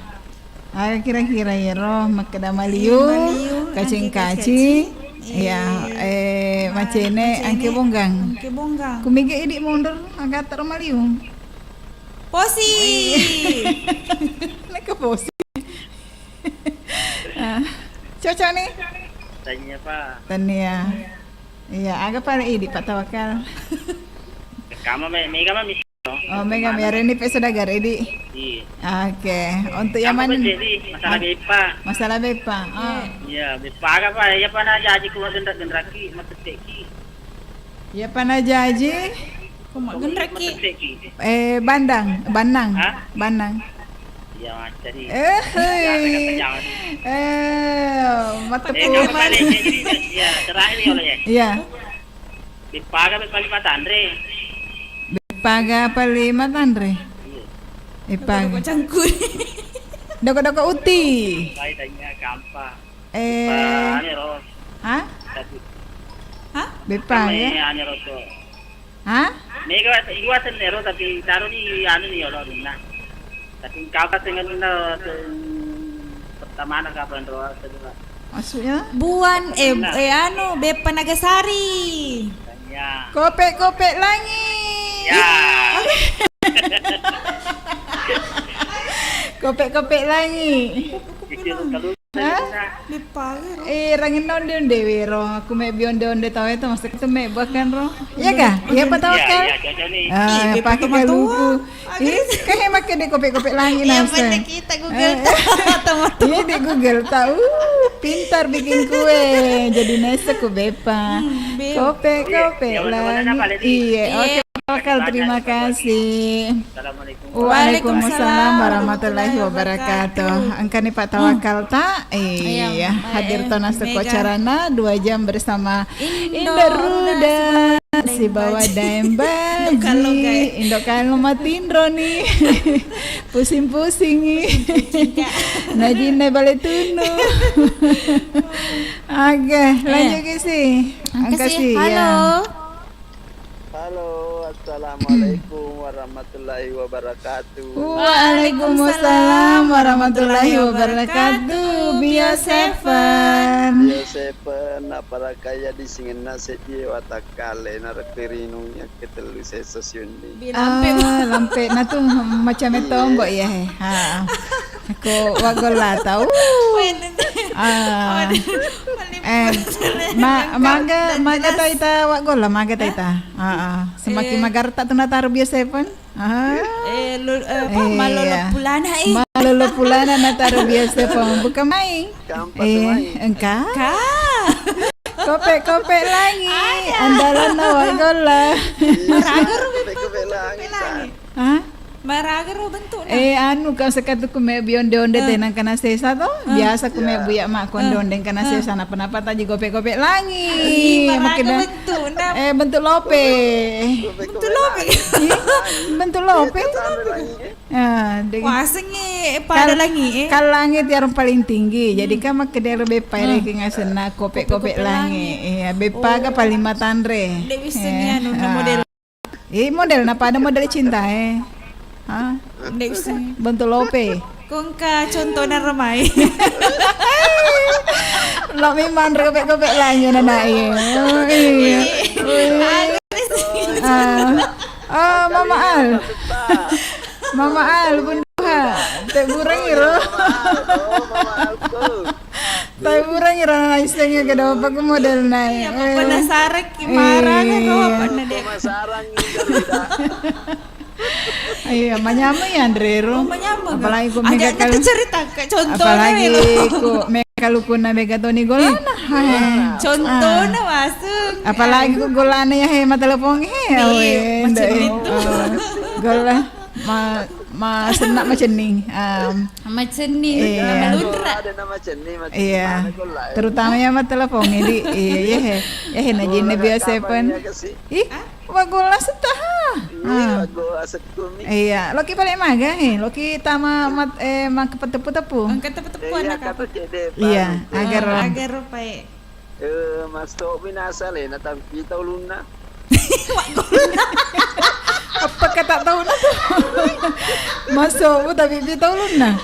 Aga kira-kira iyaro makkeda maliu, maliu, kacing-kacing, Iya, eh, macene, angke bonggang. Angke bonggang. Kumege idi mundur, aga taro maliung. Posi. Neka posi. Ah, cocok nih. Tania, Pak. Tania. Iya, aga pale idi, Pak Tawakal. Kama me-, mega mami. Oh, mega mi areni pe saudagar idi. Iya. Oke, untuk yang mana? Jadi masalah beppa. Masalah beppa. Oh. Iya, beppa aga, Pak? Iya, Pak, na jaji ku magenrak-genraki, matetteki. Iya, Pak, na jaji. Ku magenraki. Matetteki. Eh, bandang, banang. Hah? Banang. Iya, macam ni. Eh, hei. Eh, mata. Eh, kamu balik, jadi, ya, terakhir ya, Allah, ya. Iya. Beppa aga, beppa lima tanre. Beppa aga apa lima tanre? Iya. Beppa aga. Doko-doko cangkuri. Doko-doko uti. Pai tanya kampa. Eh. Beppa ane ro. Hah? Tapi hah? Beppa aga. Ane ro to. Hah? Mega wa-, iwa tenero, tapi taro ni anu ni, Allah, minna. Tapi engka apa tengenna, ten-, pertamana kapan roa kedua? Maksudnya? Buan, eh, eh, anu, Beppa Nagasari. Iya. Kope-kope langi. Ya. Kope-kope langi. Pikir kalau Hah? Beppa aga ro. Eh, ranginna onde-onde wero. Aku mebbi onde-onde tau itu, maksudku tu mebbi kan ro. Iya kah? Iya, Pak Tawakal? Iya, iya, cocok nih. Ah, pakai kaluku. Ih, kan hemat ke deh kope-kope langi. Iya, nasa. Pada kita Google tahu. Iya, di Google tahu. Pintar bikin kue. Jadi nasa ku beppa. Hmm, beppa. Kope-kope langi. Iya, oke. Tawakal, terima kasih. Assalamualaikum. Waalaikumsalam warahmatullahi wabarakatuh. Engka ni Pak Tawakal ta? Iya, hadir tona seko acarana dua jam bersama Indo Ruda sibawa Daeng Baji. Indo Kalo Matinro ni. Pusing-pusing ni. Najinna bale tunu. Oke, lanjut ke si. Angka si, halo. Halo, assalamualaikum warahmatullahi wabarakatuh. Waalaikumsalam warahmatullahi wabarakatuh. Bio Seven. Bio Seven, apa rakaya di singenna seddi watakkale narekko rinung yakke tellu sesa siundi. Ah, lampe na tu macam tombo ya he. Ha. Ko waggolla tau. Ah. Eh, ma-, maga, maga taita waggolla, maga taita. Ah, ah. Semakin magarta tu nataro Bio Seven. Ah. Eh, lu, eh, apa? Iya. Malolo pulana, eh. Malolo pulana nataro Bio Seven. Bukan main. Eh, engka. Ka. Kope-kope langi. Andalanna waggolla. Maraga ro, kope-kope langi. Hah? Maraga ro bentukna. Eh, anu, kau sekatu ku mebbi onde-onde tenang kena sesa to. Biasa ku mebbi ya mak onde-onde kena sesa, napa-napa taji kope-kope langi. Ih, maraga bentukna. Eh, bentuk lope. Bentuk lope. Ih, bentuk lope. Ah, de-, wasengngi pada langi, eh. Kan langi tiarong paling tinggi. Jadi kan makkedero beppa ere ki ngasenna kope-kope langi. Iya, beppa ga paling matanre. De' wisseng anu model. Eh, model na pada model cinta, eh. Ha? Nde' usah. Bentuk lope. Ko engka contohna remai. Lo memang repek-repek lainnya nana, iya. Oh, iya. Ah. Oh, Mama Al. Mama Al, Bunda. Te bureng iro. Mama Al, oh, Mama Al, tuh. Tapi burang ira naissengnge, kedapa ku model nae. Iya, penasaran ki, marah kan, apa na de'. Penasaran gitu, Rida. Iya, manyameng ya, Andre, ro. Oh, manyameng. Apalagi ku mega kalu cerita, Kak, contohnya apalagi ku mega kalukunna mega Toni Golana. Contohnya masuk. Apalagi ku Golana ya, he, matelepong, he. Iya, macam itu. Gola. Ma-, ma-, senna macenning. Am, macenning, iya. Nama lunra. Ada nama cenning, macenning. Iya. Mana golla, eh? Terutama ya ma telepon, jadi, iya, iya, he. Ya, he, najinna biasa pun. Ih, wagolla setaha. Iya, wagolla sekumi. Iya, loki balik maga, he. Loki tama mat-, eh, maka tepu-tepu. Angkat tepu-tepu anak apa? Iya, agar, agar rupai. Eh, masuk mi nasalena, tapi pita ulunna. Apa kata tahu na tu? Masuk bu, tapi pita ulunna.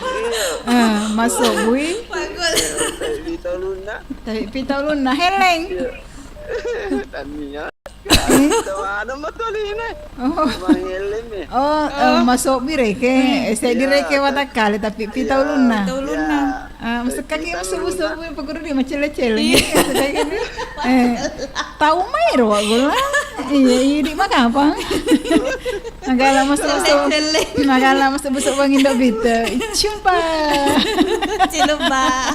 Ah, masuk bui. Tapi pita ulunna. Tapi pita ulunna, helleng. Iya. Tania. Eh? Tawana matolina. Oh. Mangellemi. Oh, eh, masobbi reke. Eh, seddi reke watakkale, tapi pita ulunna. Pita ulunna. Ah, masekkaki masobbu-sobbu, paguru di macelle-celle. Iya. Eh, tau mai ro wa golla. Iya, iya, di makapang. Magala masobbu-sobbu. Macelle-celle. Magala masobbu-sobbu angin do bita. Cumpa. Cilumba.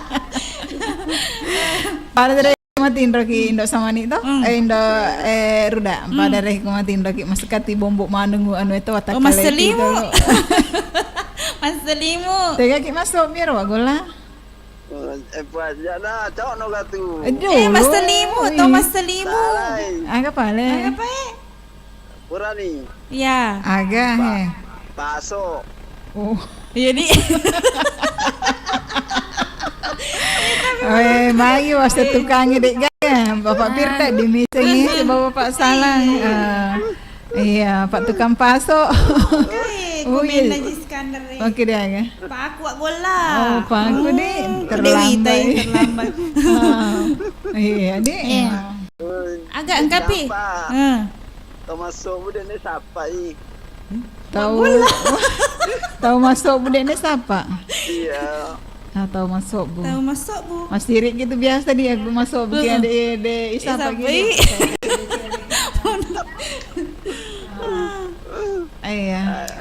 Pada dari Matinroki Indo Samani to? Hmm. Eh, Indo, eh, Ruda. Hmm. Pada reki matinroki masekati bombo manengu anu eto watakkaleki. Oh, masselimu. Masselimu. Tegaki masobbi ro wa golla. Eh, puas jana, cok no gatu. Aduh, eh, masselimu, tau masselimu. Salai. Aga pale? Aga pale? Purani. Iya. Aga, he. Paso. Oh. Iya, di. Oh, eh, magi wasta tukangi dek gaya. Bapak Pirta dimisengi bapak-bapak salang. Ah, iya, Pak Tukang Paso. Oke, komen lagi Iskandar, eh. Oke deh, aga. Paku wa golla. Oh, paku deh. Hmm, terlambat. Dewi, terlambat. Ah, iya, deh. Iya. Aga engkapi? Heeh. Tau massobbu dene sappai. Tau, tau massobbu dene sapa? Iya. Ah, tau massobbu. Tau massobbu. Masiri gitu biasa di aku massobbu ki de, de isapa gitu. Iya.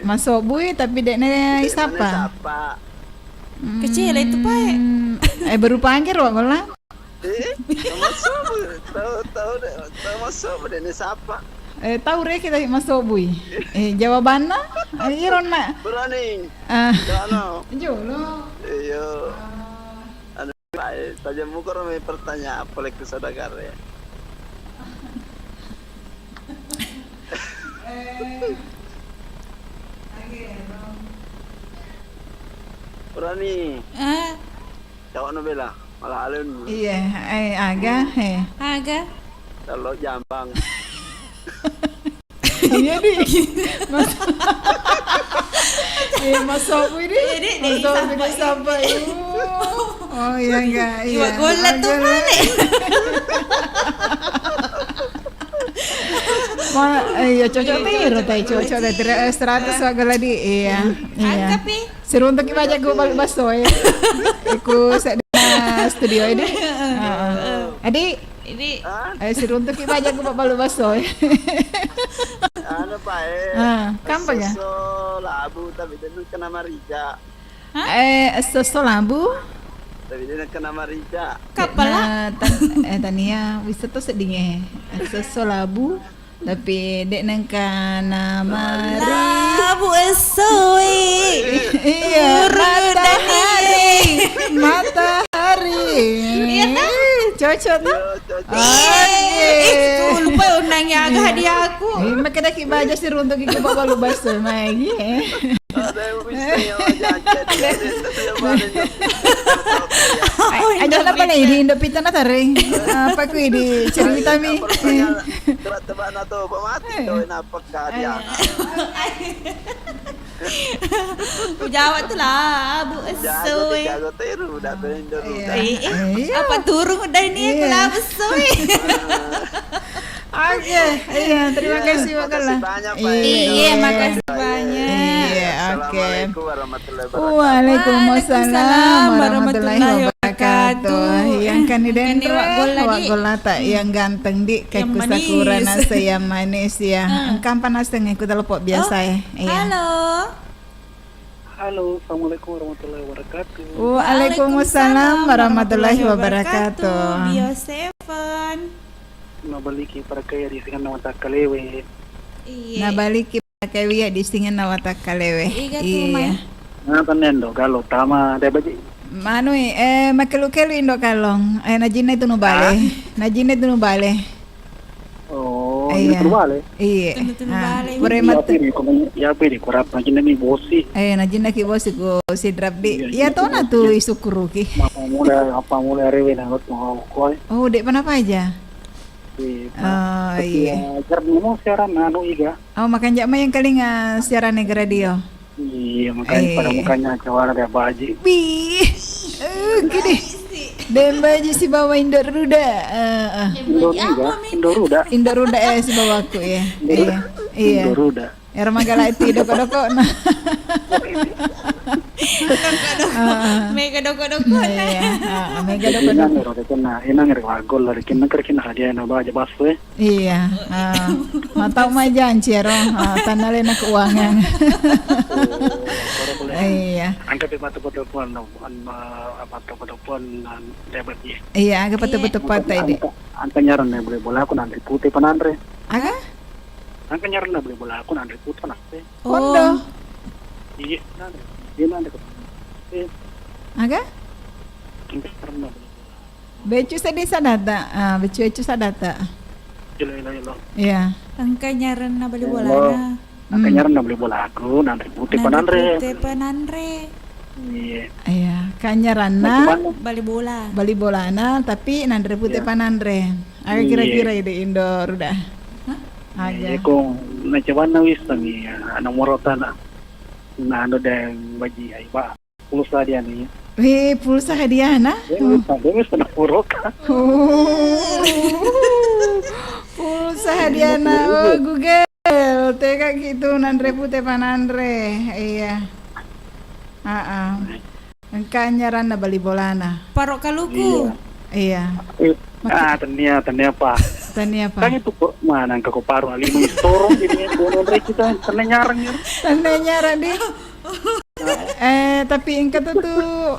Masobbu i, tapi de'na isapa. Kecil itu, Pak. Eh, berupa angger, Pak, golla. Eh, tau massobbu, tau, tau de-, tau massobbu dene sapa. Eh, tau reke tapi masobbui. Eh, jawabanna? Eh, ironna. Berani. Ah. Jolo. Iya. Anu, eh, tajang muka ro mai pertanyaan apa lagi saudagar ya. Berani. Ah. Jawab no bela, malah alun. Iya, eh, aga, he. Aga. Kalau jambang. Iya, di. Mas-, iya, masuk ini. Iya, di, di, masuk ini sampai. Oh, iya, enggak, iya. Iwa golla tuh, golla. Mana? Ma-, eh, iya, cocok tiro, tai cocok, tai tiro, eh, seratus wa golla di, iya, iya. Angkapi? Siruntuki baja ku balu baso e. Iku seddi studio ini. Heeh. Adi, ini. Eh, siruntuki baja ku balu baso e. Anu, Pak, eh. Ah, kampa ya? Esso labu, tapi dia kena marija. Hah? Eh, esso labu? Tapi dia kena marija. Kapala? Nah, tan-, eh, tania, bisa tuh sedinge. Esso labu. Tapi de' nengka namari. Labu essoe. Iya, turun matahari. Matahari. Iya, kan? Ih, cocok tuh. Iya, cocok. Oke. Ih, tuh, lupa undangnya aga hadiah aku. Ih, makanya ki baja siruntuki balu baso mai, eh. Ada yang bisa ya, wajah jadi, ada yang bisa ya, ada yang bisa ya. Aja apa nih di Indo Pita na tareng? Apa ku di cerita mi? Tebak-tebakan atau apa mati kau, kenapa kau dia? Ku jawab tu labu essoe. Jago tiru, udah tiru. Iya. Eh, eh, apa turun dari ni aku labu essoe. Oke, iya, terima kasih, Pak Kala. Makasih banyak, Pak. Iya, makasih banyak. Iya, oke. Assalamualaikum warahmatullahi wabarakatuh. Waalaikumsalam warahmatullahi wabarakatuh. Yang kan di dendro, wa golla tak yang ganteng di, kayak sakura nasa yang manis ya. Engkang panas dengan ku telepon biasa ya. Iya. Halo. Halo, assalamualaikum warahmatullahi wabarakatuh. Waalaikumsalam warahmatullahi wabarakatuh. Bio Seven. Nabaliki parakaya di singenna watakkalewe. Iya. Nabaliki parakaya di singenna watakkalewe. Iya. Nah, tanendo, kalau tama, ada baji. Manui, eh, makelu-kelu indo kalong. Eh, najinna itu nubale. Najinna itu nubale. Oh, iya. Tunu bale? Iya. Tunu-tunu bale. Pura mate. Iya, pede, kurang, najinna mi bosi. Eh, najinna ki bosi ku sidrap di. Iya, iya, tona tu isukuruki. Apa mula, apa mula rewe na lot mau koi. Oh, dek, kenapa aja? Iya. Oh, iya. Jar mau siaran anu iga. Oh, makanya mai yang kalinga siaran negara dia. Iya, makanya pada mukanya cawara dia baji. Bi. Eh, gini. Dembaji sibawa Indo Ruda. Eh, eh. Indo Ruda, Indo Ruda. Indo Ruda, eh, sibawaku, ya. Iya. Iya. Indo Ruda. Ero magala itu doko-doko na. Doko-doko. Heeh. Mega doko-doko na. Iya, heeh, mega doko-doko. Inang ero, inang ero agol lari, kinna ker kinna hadiah na baja basu, eh. Iya, ah, matau mai janci ero, ah, tanna lena keuangan. Oh, baru boleh. Iya. Angkat di mata foto pun, an-, ma-, apa, foto pun, an-, debat, iya. Iya, angkat foto-foto pantai, Dek. Angka, angka nyaranna bali bola aku nanre pute pananre. Aga? Angka nyaranna bali bola aku nanre pute pananre. Oh. Kondo. Iya, nanre. Iya, nanre. Eh. Aga? Angka nyaranna bali bola. Becu seddi sadata. Ah, becu-becu sadata. Ilo, ilo, ilo. Iya. Engka nyaranna bali bolana. Engka nyaranna bali bola aku, nanre pute pananre. Nanre pute pananre. Iya. Iya, kanyaranna bali bola. Bali bolana, tapi nanre pute pananre. Ayo kira-kira ide Indo Ruda. Hah? Aga. Iya, ko nacobanna wisseng iya, nomoro tana. Nah, anu deng baji ai ba. Pulsa hadiahna. Weh, pulsa hadiahna? Deng wisseng, deng wisseng nomoro ka. Oh. Pulsa hadiahna. Oh, Google. Tega gitu nanre pute pananre. Iya. Heeh. Engka nyaranna bali bolana. Paro kaluku. Iya. Iya. Eh, ah, tennia, tennia apa? Tennia apa? Kan itu kok mana engka ko paro lima istorong ini ko nonre kita tennia nyarang ya. Tennia nyarang di. Eh, tapi engka tu, tu,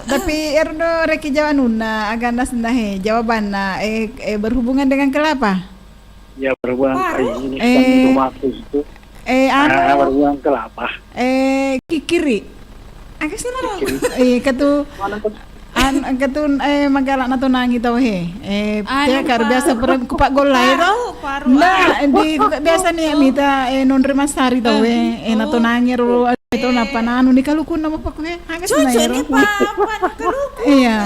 tapi erdo reki jawanunna, agana senna he, jawabanna, eh, eh, berhubungan dengan kelapa? Ya, berhubungan, eh, ini kan itu waktu itu. Eh, anu, berhubungan kelapa. Eh, kikiri. Aga sih, Naro? Kikiri. Eh, ketu, mana tuh? An, ketu, eh, magala natonangi tau he. Eh, anu, dia kar biasa pernah kupak golai tau. Nah, di kupak biasa nih, mita, eh, nonre masari tau he. Eh, natonangi ro. Itu napa nanu ni kalukunna mapakku he? Aga cocok ni pa, pa kaluku. Iya.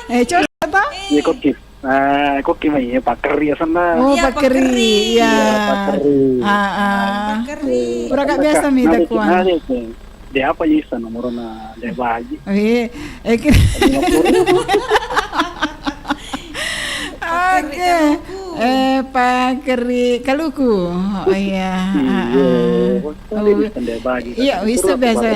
Eh, cocok ta? Iya, kokki. Eh, kokki mai, iya, pakkeri asenna. Oh, iya, pakkeri. Iya, pakkeri. Ah, ah. Pakkeri. Ura ka biasa mita kuan. Dia apa isa nomorna dia baji? Eh, eh, kira. Oke. Eh, pakkeri kaluku. Oh, iya. Iya. Iya, wisa biasa.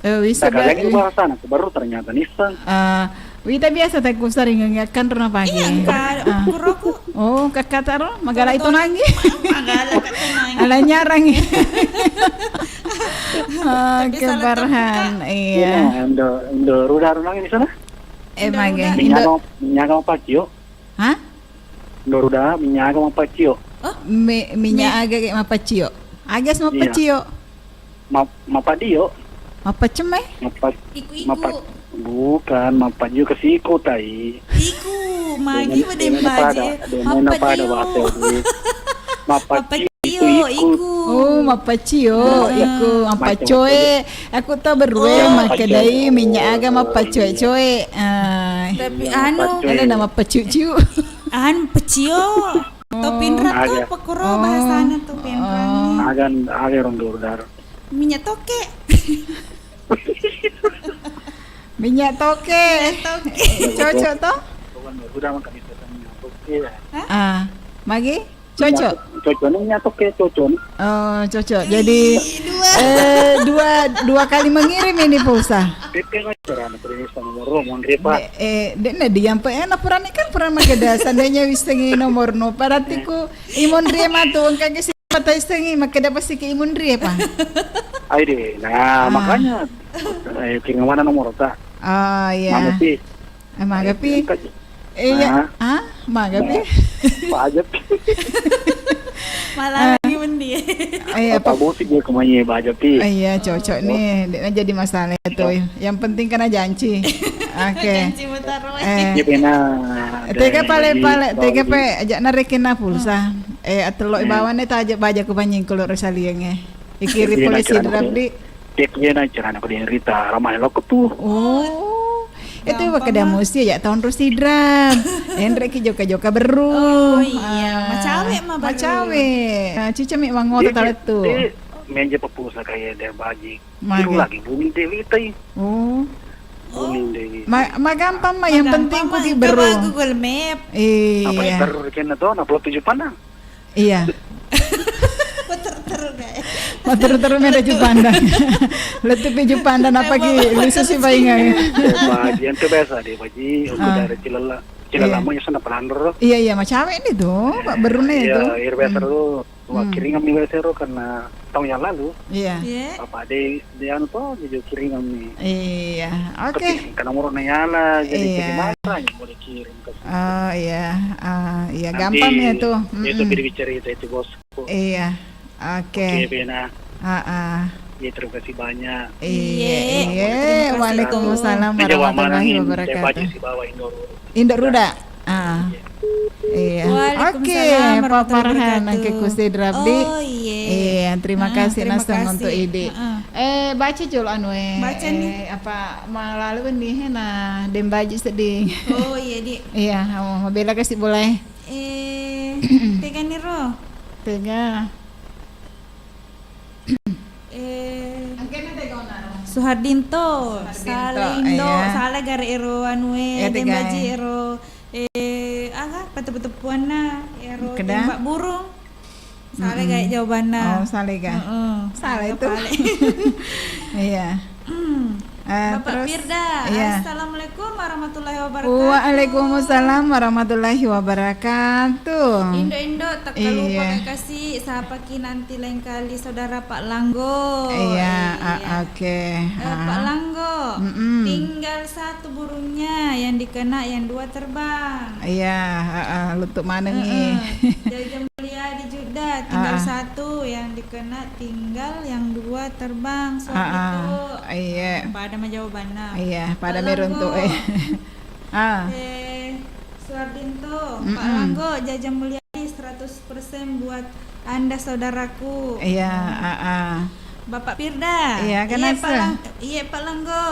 Eh, wisa biasa. Baru ternyata nisseng. Ah, wita biasa takku sering ngekkan rona pagi. Iya, engka kuroku. Oh, kakak taro, magala itu nangi. Magala katonangi. Ala nyarang. Oke, Barhan. Iya. Indo, Indo Ruda nangi di sana. Eh, mage. Minyak, minyak apa, Cio? Hah? Indo Ruda, minyak aga mappacio? Oh? Mi-, minyak aga ge mappacio. Aga si mappacio? Ma-, mappadio. Mappacio mai? Mappa-, iku-iku. Mappa-, bukan, mappadio ke siku tai. Iku, magi pada baje. Mappadio. Mappadio. Iyo, iku. Oh, mappacio, iku. Mappacoe. Aku tau berue makkedai minyak aga mappacoe-coe. Ah. Tapi anu, ada nama pacucu. Anu, pecio. Topinrang tu, pekoro bahasana topinrang. Agan, aga rong dordar. Minyak toke. Minyak toke. Minyak toke. Cocok toh? Udah makan itu minyak toke ya. Ah, magi? Cocok. Cocok nih, nyatu ke cocok nih. Oh, cocok. Jadi, eh, dua, dua kali mengirim ini pulsa. Dekke ngai carana bali nomoro monri, Pak. De-, eh, de' na diampe, eh, na purani kan pura makkeda, seandainya wissengi nomorno, berarti ku imonri matu, engka ke si mata wissengi, makkeda pasti ke imonri, Pak. Ai de', nah, makanya, eh, kenging mana nomor ta? Oh, iya. Mana sih? Eh, magapi. Iya. Ah, magapi. Bajapi. Malah lagi mendi. Iya, apa bosi dia kemanya bajapi. Iya, cocok nih. Dia jadi masalah itu. Yang penting kena janji. Oke. Janji mutar. Eh. Iya, benar. Tega pale-pale, tega pe aja narekin pulsa. Eh, atelok bawane taja baja ku panjing kalau resalienge. Ikiri polisi drap di. Cek dia na carana ko dia rita ramai loko tu. Oh. Itu makkeda musti ya tahun ro sidra. Enre ki joka-joka beru. Oh iya, macawe ma baru. Macawe. Ah, cica mi mangoto talettu. Menja pepulsa kaya dia baji. Itu lagi bumi dia witai. Oh. Kuning deh. Ma-, magampang, Ma, yang penting ku ki beru. Google Map. Iya. Apa ya, beru kena to, na pulau tujuh pandang. Iya. Puter terus, guys. Puter terus, meda Jupandang. Lettu pi Jupandang, apa ki, lusu si paingan. Baji, itu biasa deh, Baji. Aku dari Cilala. Cilala mau ya sana Pelandro. Iya, iya, macawe ini tuh, Pak Berune itu. Iya, biasa tuh. Wah, kiringan mi wesero karena tahun yang lalu. Iya. Iya. Apa de, de anu to, jadi kiringan mi. Iya, oke. Tapi karena umur na yala, jadi, iya, jadi masa yang boleh kirim ke situ. Oh, iya. Ah, iya, nanti gampang ya tuh. Itu beri cerita itu, bosku. Iya. Oke. Oke, Bena. Ah, ah. Iya, terima kasih banyak. Iya, iya. Iya, terima kasih, Kak. Waalaikumsalam warahmatullahi wabarakatuh. Indo Ruda. Ah. Iya. Waalaikumsalam warahmatullahi wabarakatuh. Oke, Pak Farhan, nangke kusi Drabdi. Oh, iya. Iya, terima kasih naseng untuk idi. Heeh. Eh, baca jolo anu, eh, baca nih. Eh, apa, malalu nih, eh, nah, dembaji sedih. Oh, iya, Di. Iya, oh, mabela kasih boleh. Eh, tega niro? Tega. Eh, Suhardinto, Suhardinto, sale Indo, iya. Sale gare ero anu e, iya, dembaji ero, eh, aga, pateppu-teppuanna, ero tembak burung. Sale ga jawabanna. Oh, sale ga? Heeh. Sale itu. Iya. Eh, Bapak terus, Firda, iya. Assalamualaikum warahmatullahi wabarakatuh. Waalaikumsalam warahmatullahi wabarakatuh. Indo-indo, tak lupa, iya, kasih sapa ki nanti lain kali saudara Pak Langgo. Iya, iya. Ah, oke. Eh, Pak Langgo, tinggal satu burungnya yang dikena, yang dua terbang. Iya, ah, ah, luttu manengi. Heeh. Jaja Mulia di Jeddah, tinggal satu yang dikena, tinggal yang dua terbang. Suami itu. Iya. Pada ma jawabanna. Iya, pada meruntuk, eh. Ah. Eh, Suardinto, Pak Langgo, Jaja Mulia seratus persen buat Anda, saudaraku. Iya, ah, ah. Bapak Firda. Iya, kan. Iya, Pak Lang-, iya, Pak Langgo.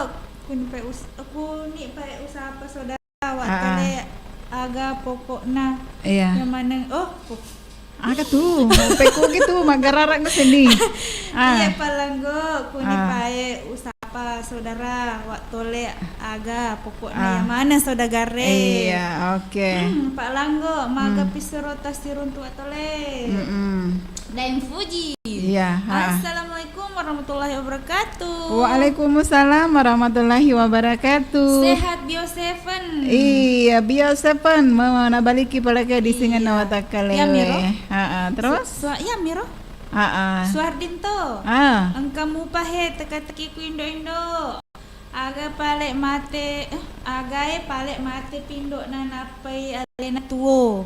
Kuni pae us-, kuni pae usapa, saudara? Wa tole aga pokokna. Iya. Yang mana? Oh, pok- Aga tu, pekko gitu, maggarara' seni. Ah. Iya, Pak Langgo, kuni pae usapa, saudara, wa tole aga pokokna yang mana, saudagare. Iya, oke. Hmm, Pak Langgo, maga pissero tasiruntu wa tole. Mm-mm. Daeng Fuji. Iya, ha. Assalamualaikum warahmatullahi wabarakatuh. Waalaikumsalam warahmatullahi wabarakatuh. Sehat Bio Seven. Iya, Bio Seven. Mau nabaliki palaga di singenna watakkallewe. Iya, Miro. Ha, ha, terus? Su-, sua-, iya, Miro. Ha, ha. Suardinto. Ah. Engka mupa he teka-tekiku indo-indo. Aga pale mate, eh, agae pale mate pindo'na nappai alena tuo.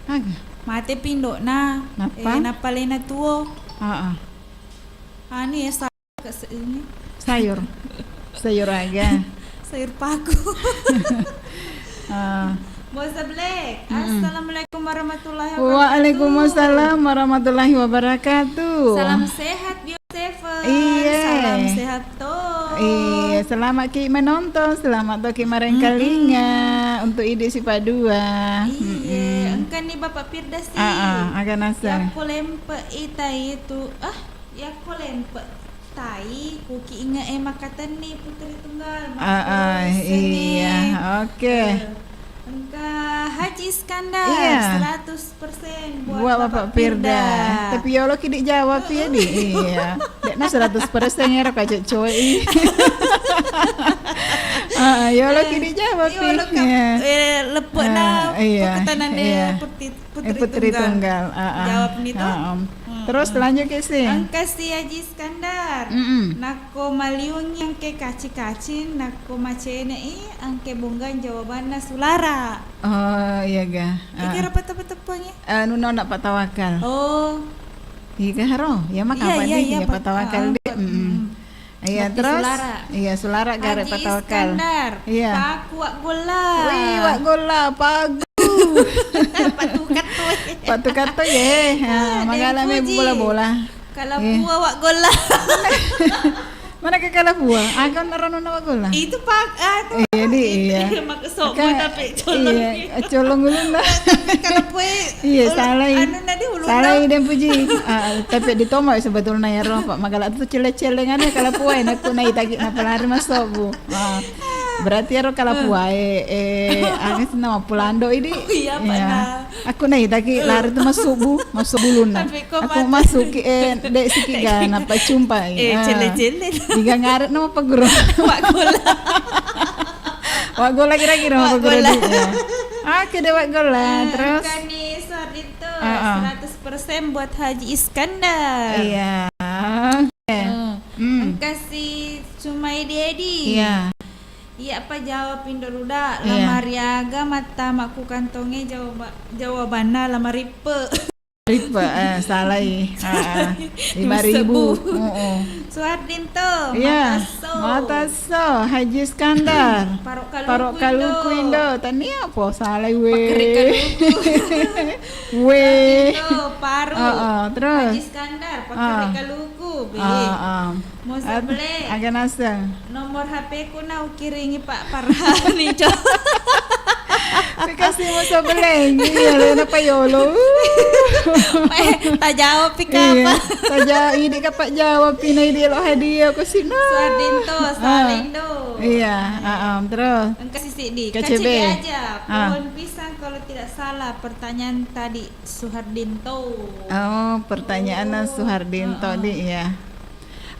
Aga? Mate pindo'na, nappa? Eh, nappa alena tuo. Heeh. Anu ya, sa-, ke se-, ini. Sayur. Sayur aga? Sayur paku. Ah. Bosa Black. Mm-mm. Assalamualaikum warahmatullahi wabarakatuh. Waalaikumsalam warahmatullahi wabarakatuh. Salam sehat, Bio Seven. Iya. Salam sehat to. Iya, selamat ki menonton, selamat to ki marengkalinga untuk idi sipadua. Iya, engka ni Bapak Firda si. Ah, ah, aga naseng. Yakko lempe itai tu, ah, yakko lempe tai, kuki inge e makkatenni Putri Tunggal. Ah, ah, iya, oke. Eh, engka Haji Iskandar, iya, seratus persen buat Bapak Firda. Tapi yolo ki dijawab ya, di. Iya. De'na seratus persen ya, raka cocoi. Ah, yolo ki dijawab, iya. Eh, leppena, ah, iya, pekutanan, iya. Putri Tunggal. Ah, ah. Jawab ni to. Ah, um. Terus lanjut ki si. Engka si Haji Iskandar. Mm-mm. Nakko maliungi engke kaci-kaci, nakko macene'i engke bonggang, jawabanna sulara. Oh, iya ga. Iga ro pateppu-teppuangnge? Anu, nona Pak Tawakal. Oh. Iga haro? Ya maka apa iya, di? Iya, Pak Tawakal di. Mm-mm. Iya, terus? Sulara. Iya, sulara gare Pak Tawakal. Haji Iskandar. Iya. Paku wa golla. Wih, wa golla, pagu. Patu katto. Patu katto ye. Ah, magala me bola-bola. Kalau pua wa golla. Ma Anak ke kalapua, aga naro nona wagolla? Itu pak, anu, iya, di, itu iya. Iya, mak-, sobo. Ka-, tapi colong iya, gitu. Colong ulunna. Kalapua, iya, ul-, salai. Anu nadi ulunna. Salai dan puji. Ah, tapi ditoma sebetulnya ya, Ro, Pak. Magala tu cele-cele ngana kalapua, aku naik tagi, napa lari masuk, Bu. Ah. Berarti ero kalapuae, eh, aga senna mappulando idi. Oh, iya, Pak, iya. Nah. Aku naitaki lari tu massubu, massubu lunna. Tapi ko aku mata masuki, eh, dek siki gana, pacumpai. Eh, ah. Cele-cele. Diga ngaret nama paguru. Wak gola. Wak gola kira-kira nama paguru. Wak gola. Di, ya. Oke deh, wak gola. Eh, terus? Engka ni Suhardi tu, ah, ah, seratus persen buat Haji Iskandar. Iya. Oke. Hmm. Hmm. Engka si Sumaidi Edi. Iya. Iya, apa jawab Indo Ruda? Iya. Lamari aga mattama ku kantonge jawaba-, jawabanna lamari pe. Ripe, eh, salai. Ah, ah. Lima ribu. Heeh. Suhardi tu, iya. Matasso. Matasso, Haji Iskandar. Parok kaluku, Parok kaluku Indo. Indo. Tania apa? Salai we. Pakkeri kaluku. We. Suhardi tu, Parok. Heeh, terus? Haji Iskandar, pakkeri kaluku. Be. Ah, ah. Musa At-, bele. Aga naseng. Nomor H P ku na ukiringi Pak Farhani, Cok. Dikasih musa bele. Iya, lo napa yolo. Eh, tajawab pi kapa. Iya, taja-, idi kapa jawab pina idi lo hadiah ko sina. Suhardi tu, ah. Salindo. Iya, ah, ah, terus. Engka sisi di. K C B. K C B aja. Ah. Pohon pisang kalau tidak salah pertanyaan tadi Suhardi tu. Oh, pertanyaan na Suhardi tu di, iya.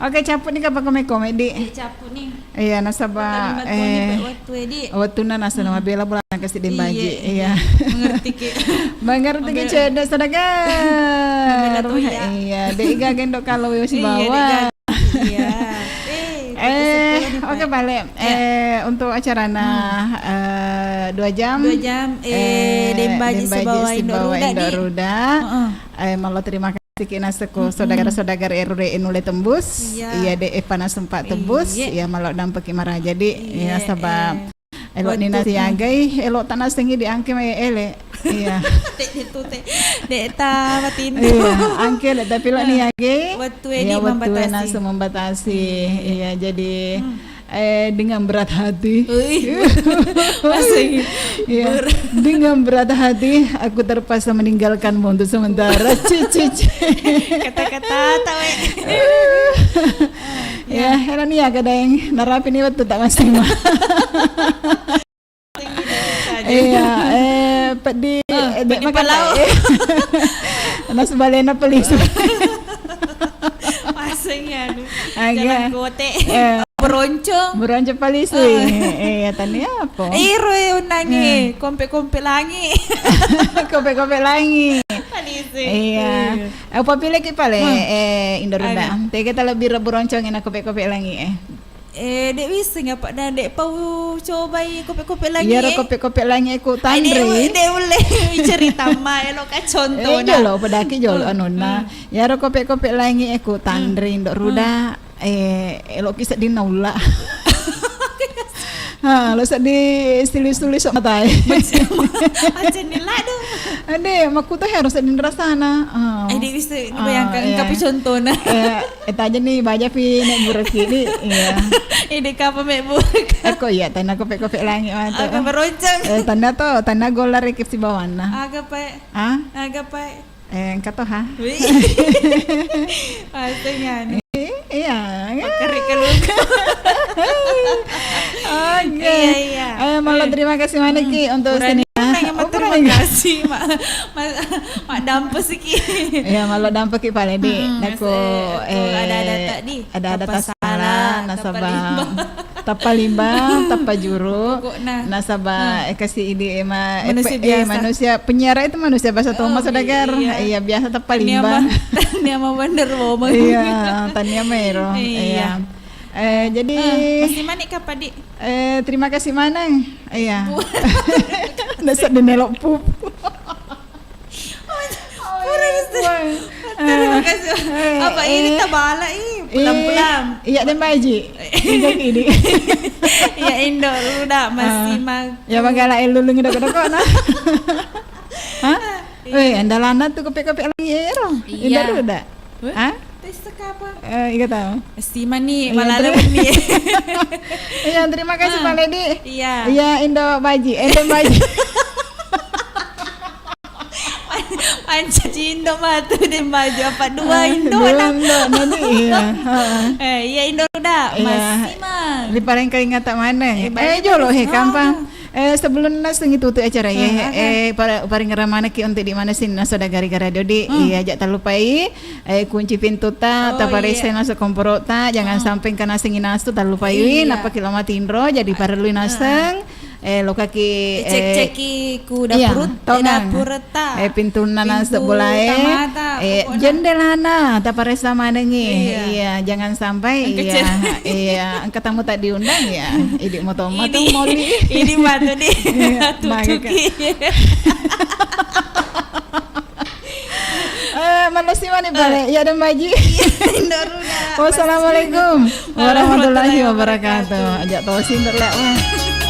Oke, cappu ni kapa kome-kome di. Iya, cappu ni. Iya, nasaba, eh, wettu edi. Wettunna nasaba mabela bulan kasi dembaji. Iya. Mengerti ki. Mengerti ki cedde sadagar. Iya, de iga gendo kalau wis bawa. Iya. Eh, oke balik. Eh, untuk acarana, eh, dua jam. Dua jam, eh, dembaji sibawa Indo Ruda di. Ruda. Heeh. Eh, malo terima kasih. Siki naseko saudara-saudara erure enule tembus. Iya. Iya, de epa nasempa tembus. Iya. Iya, malo dampeki maraja di. Iya, saba elo ni nasiagai, elo tanasengi di angke mai ele. Iya. Te itu te. De ta matintu. Iya, angke le tapi lo ni age. Wettu edi membatasi. Iya, wettu nasu membatasi. Iya, jadi eh, dengan berat hati. Wih. Masih. Iya. Dengan berat hati, aku terpaksa meninggalkanmu untuk sementara. Cicit. Kata-kata tawe. Ya, enak nih ya kadang narapi nih waktu tak masih mah. Iya, eh, peddi, eh, peddi makan palau. Nasu balena pelis. Maseng ya, aduh. Jalan kote. Eh. Beroncong. Beroncong palisui. Eh, iya, tania apa? Iro e unangi, kompe-kompe langi. Kompe-kompe langi. Palisui. Iya. Apa pilih ki pale, eh, Indo Ruda. Tega tala bira beroncong ina kompe-kompe langi, eh. Eh, de wiseng apa dan de pau cobai kope-kope langi. Iya, kope-kope langi ku tanri. De ulle cerita ma elo ka contoh. Eh, jolo, pedaki jolo, anonna. Iyaro kope-kope langi e ku tanri, Indo Ruda, eh, eloki sedding naulla. Ha, lo sedding silis-silis sok matae. Macam ni lah dong. Ade, makuta harus sedding rasana. Ah. Eh, de bisa bayangkan engka pi contohna. Eh, eh, taja ni baja pi nek bureki ni. Iya. Eh, de kapa mek burek. Aku iya, tanah kope-kope langi mata. Aga beroncong. Eh, tanah to, tanah golar rekip si bawana. Aga pae. Ah? Aga pae. Eh, engka to, ha? Wih. Pasengan. Eh, iya. Pakkeri kaluku. Oke. Iya, iya. Eh, malah terima kasih mana ki untuk sini. Kurang terima kasih, Mak. Mak, Mak Dampes ki. Iya, malah Dampes ki pale di. Nako, eh, ada-ada tak di. Ada-ada tak salah, nasaba. Tappa limbang, tappa juru. Pokokna. Nasaba, eh, kasi idi, eh, ma-, eh, manusia biasa. Manusia penyiar itu manusia biasa, Thomas Sadagar. Iya, biasa tappa limbang. Tania ma bener womeng. Iya, tania ma ero. Iya. Eh, jadi, masih manik kapa di? Eh, terima kasih maneng. Iya. Nasa denelok pup. Terima kasih. Apa ini tabala i? Pulang-pulang. Iya, dan baji. Ini. Iya, Indo Ruda masih mag-, ya, magala elu lengi doko-doko na. Hah? Weh, andalana tu kope-kope lagi ero. Indo Ruda. Hah? Tes apa? Eh, iga tahu. Simani, iya, malala terima, iya, terima kasih, ah, Pak Ledi. Iya. Iya, Indo Baji, Indo Baji. Pancaji Indo matu, Indo Baji, apa dua Indo, dua Indo, nanti, iya. Heeh. Eh, iya, Indo udah, iya. Masih, Mang. Di paling keringat tak mana? Eh, jolo, he, kampang. Eh, sebelum nasengngi tutup acara, ya, eh, para, paringerang manekki untuk di mana sini naso da gara-gara dodi, iya, aja tak lupai. Eh, kunci pintuta, oh, taparessai, iya, nasu komporota, jangan sampai engka nasengngi nasu, tallupai, iya, nappa ki lo matinro, jadi parellui naseng. Eh, lokaki, eh, cek-ceki ku, iya, dapurut-, eh, tonang, dapuretta. Eh, pintunna nasu bolae, tamata, eh, pokokna jendelana taparessa manengngi. Iya. Iya, jangan sampai, engka iya, iya, engka tamu tak diundang, ya. Idi moto matu moli. Idi matu di. Iya, tutuki. Eh, manusia mani bale. Iya, dan Baji. Iya, Indo Runa. Wassalamualaikum warahmatullahi wabarakatuh. Ajak tosi untuk lewat.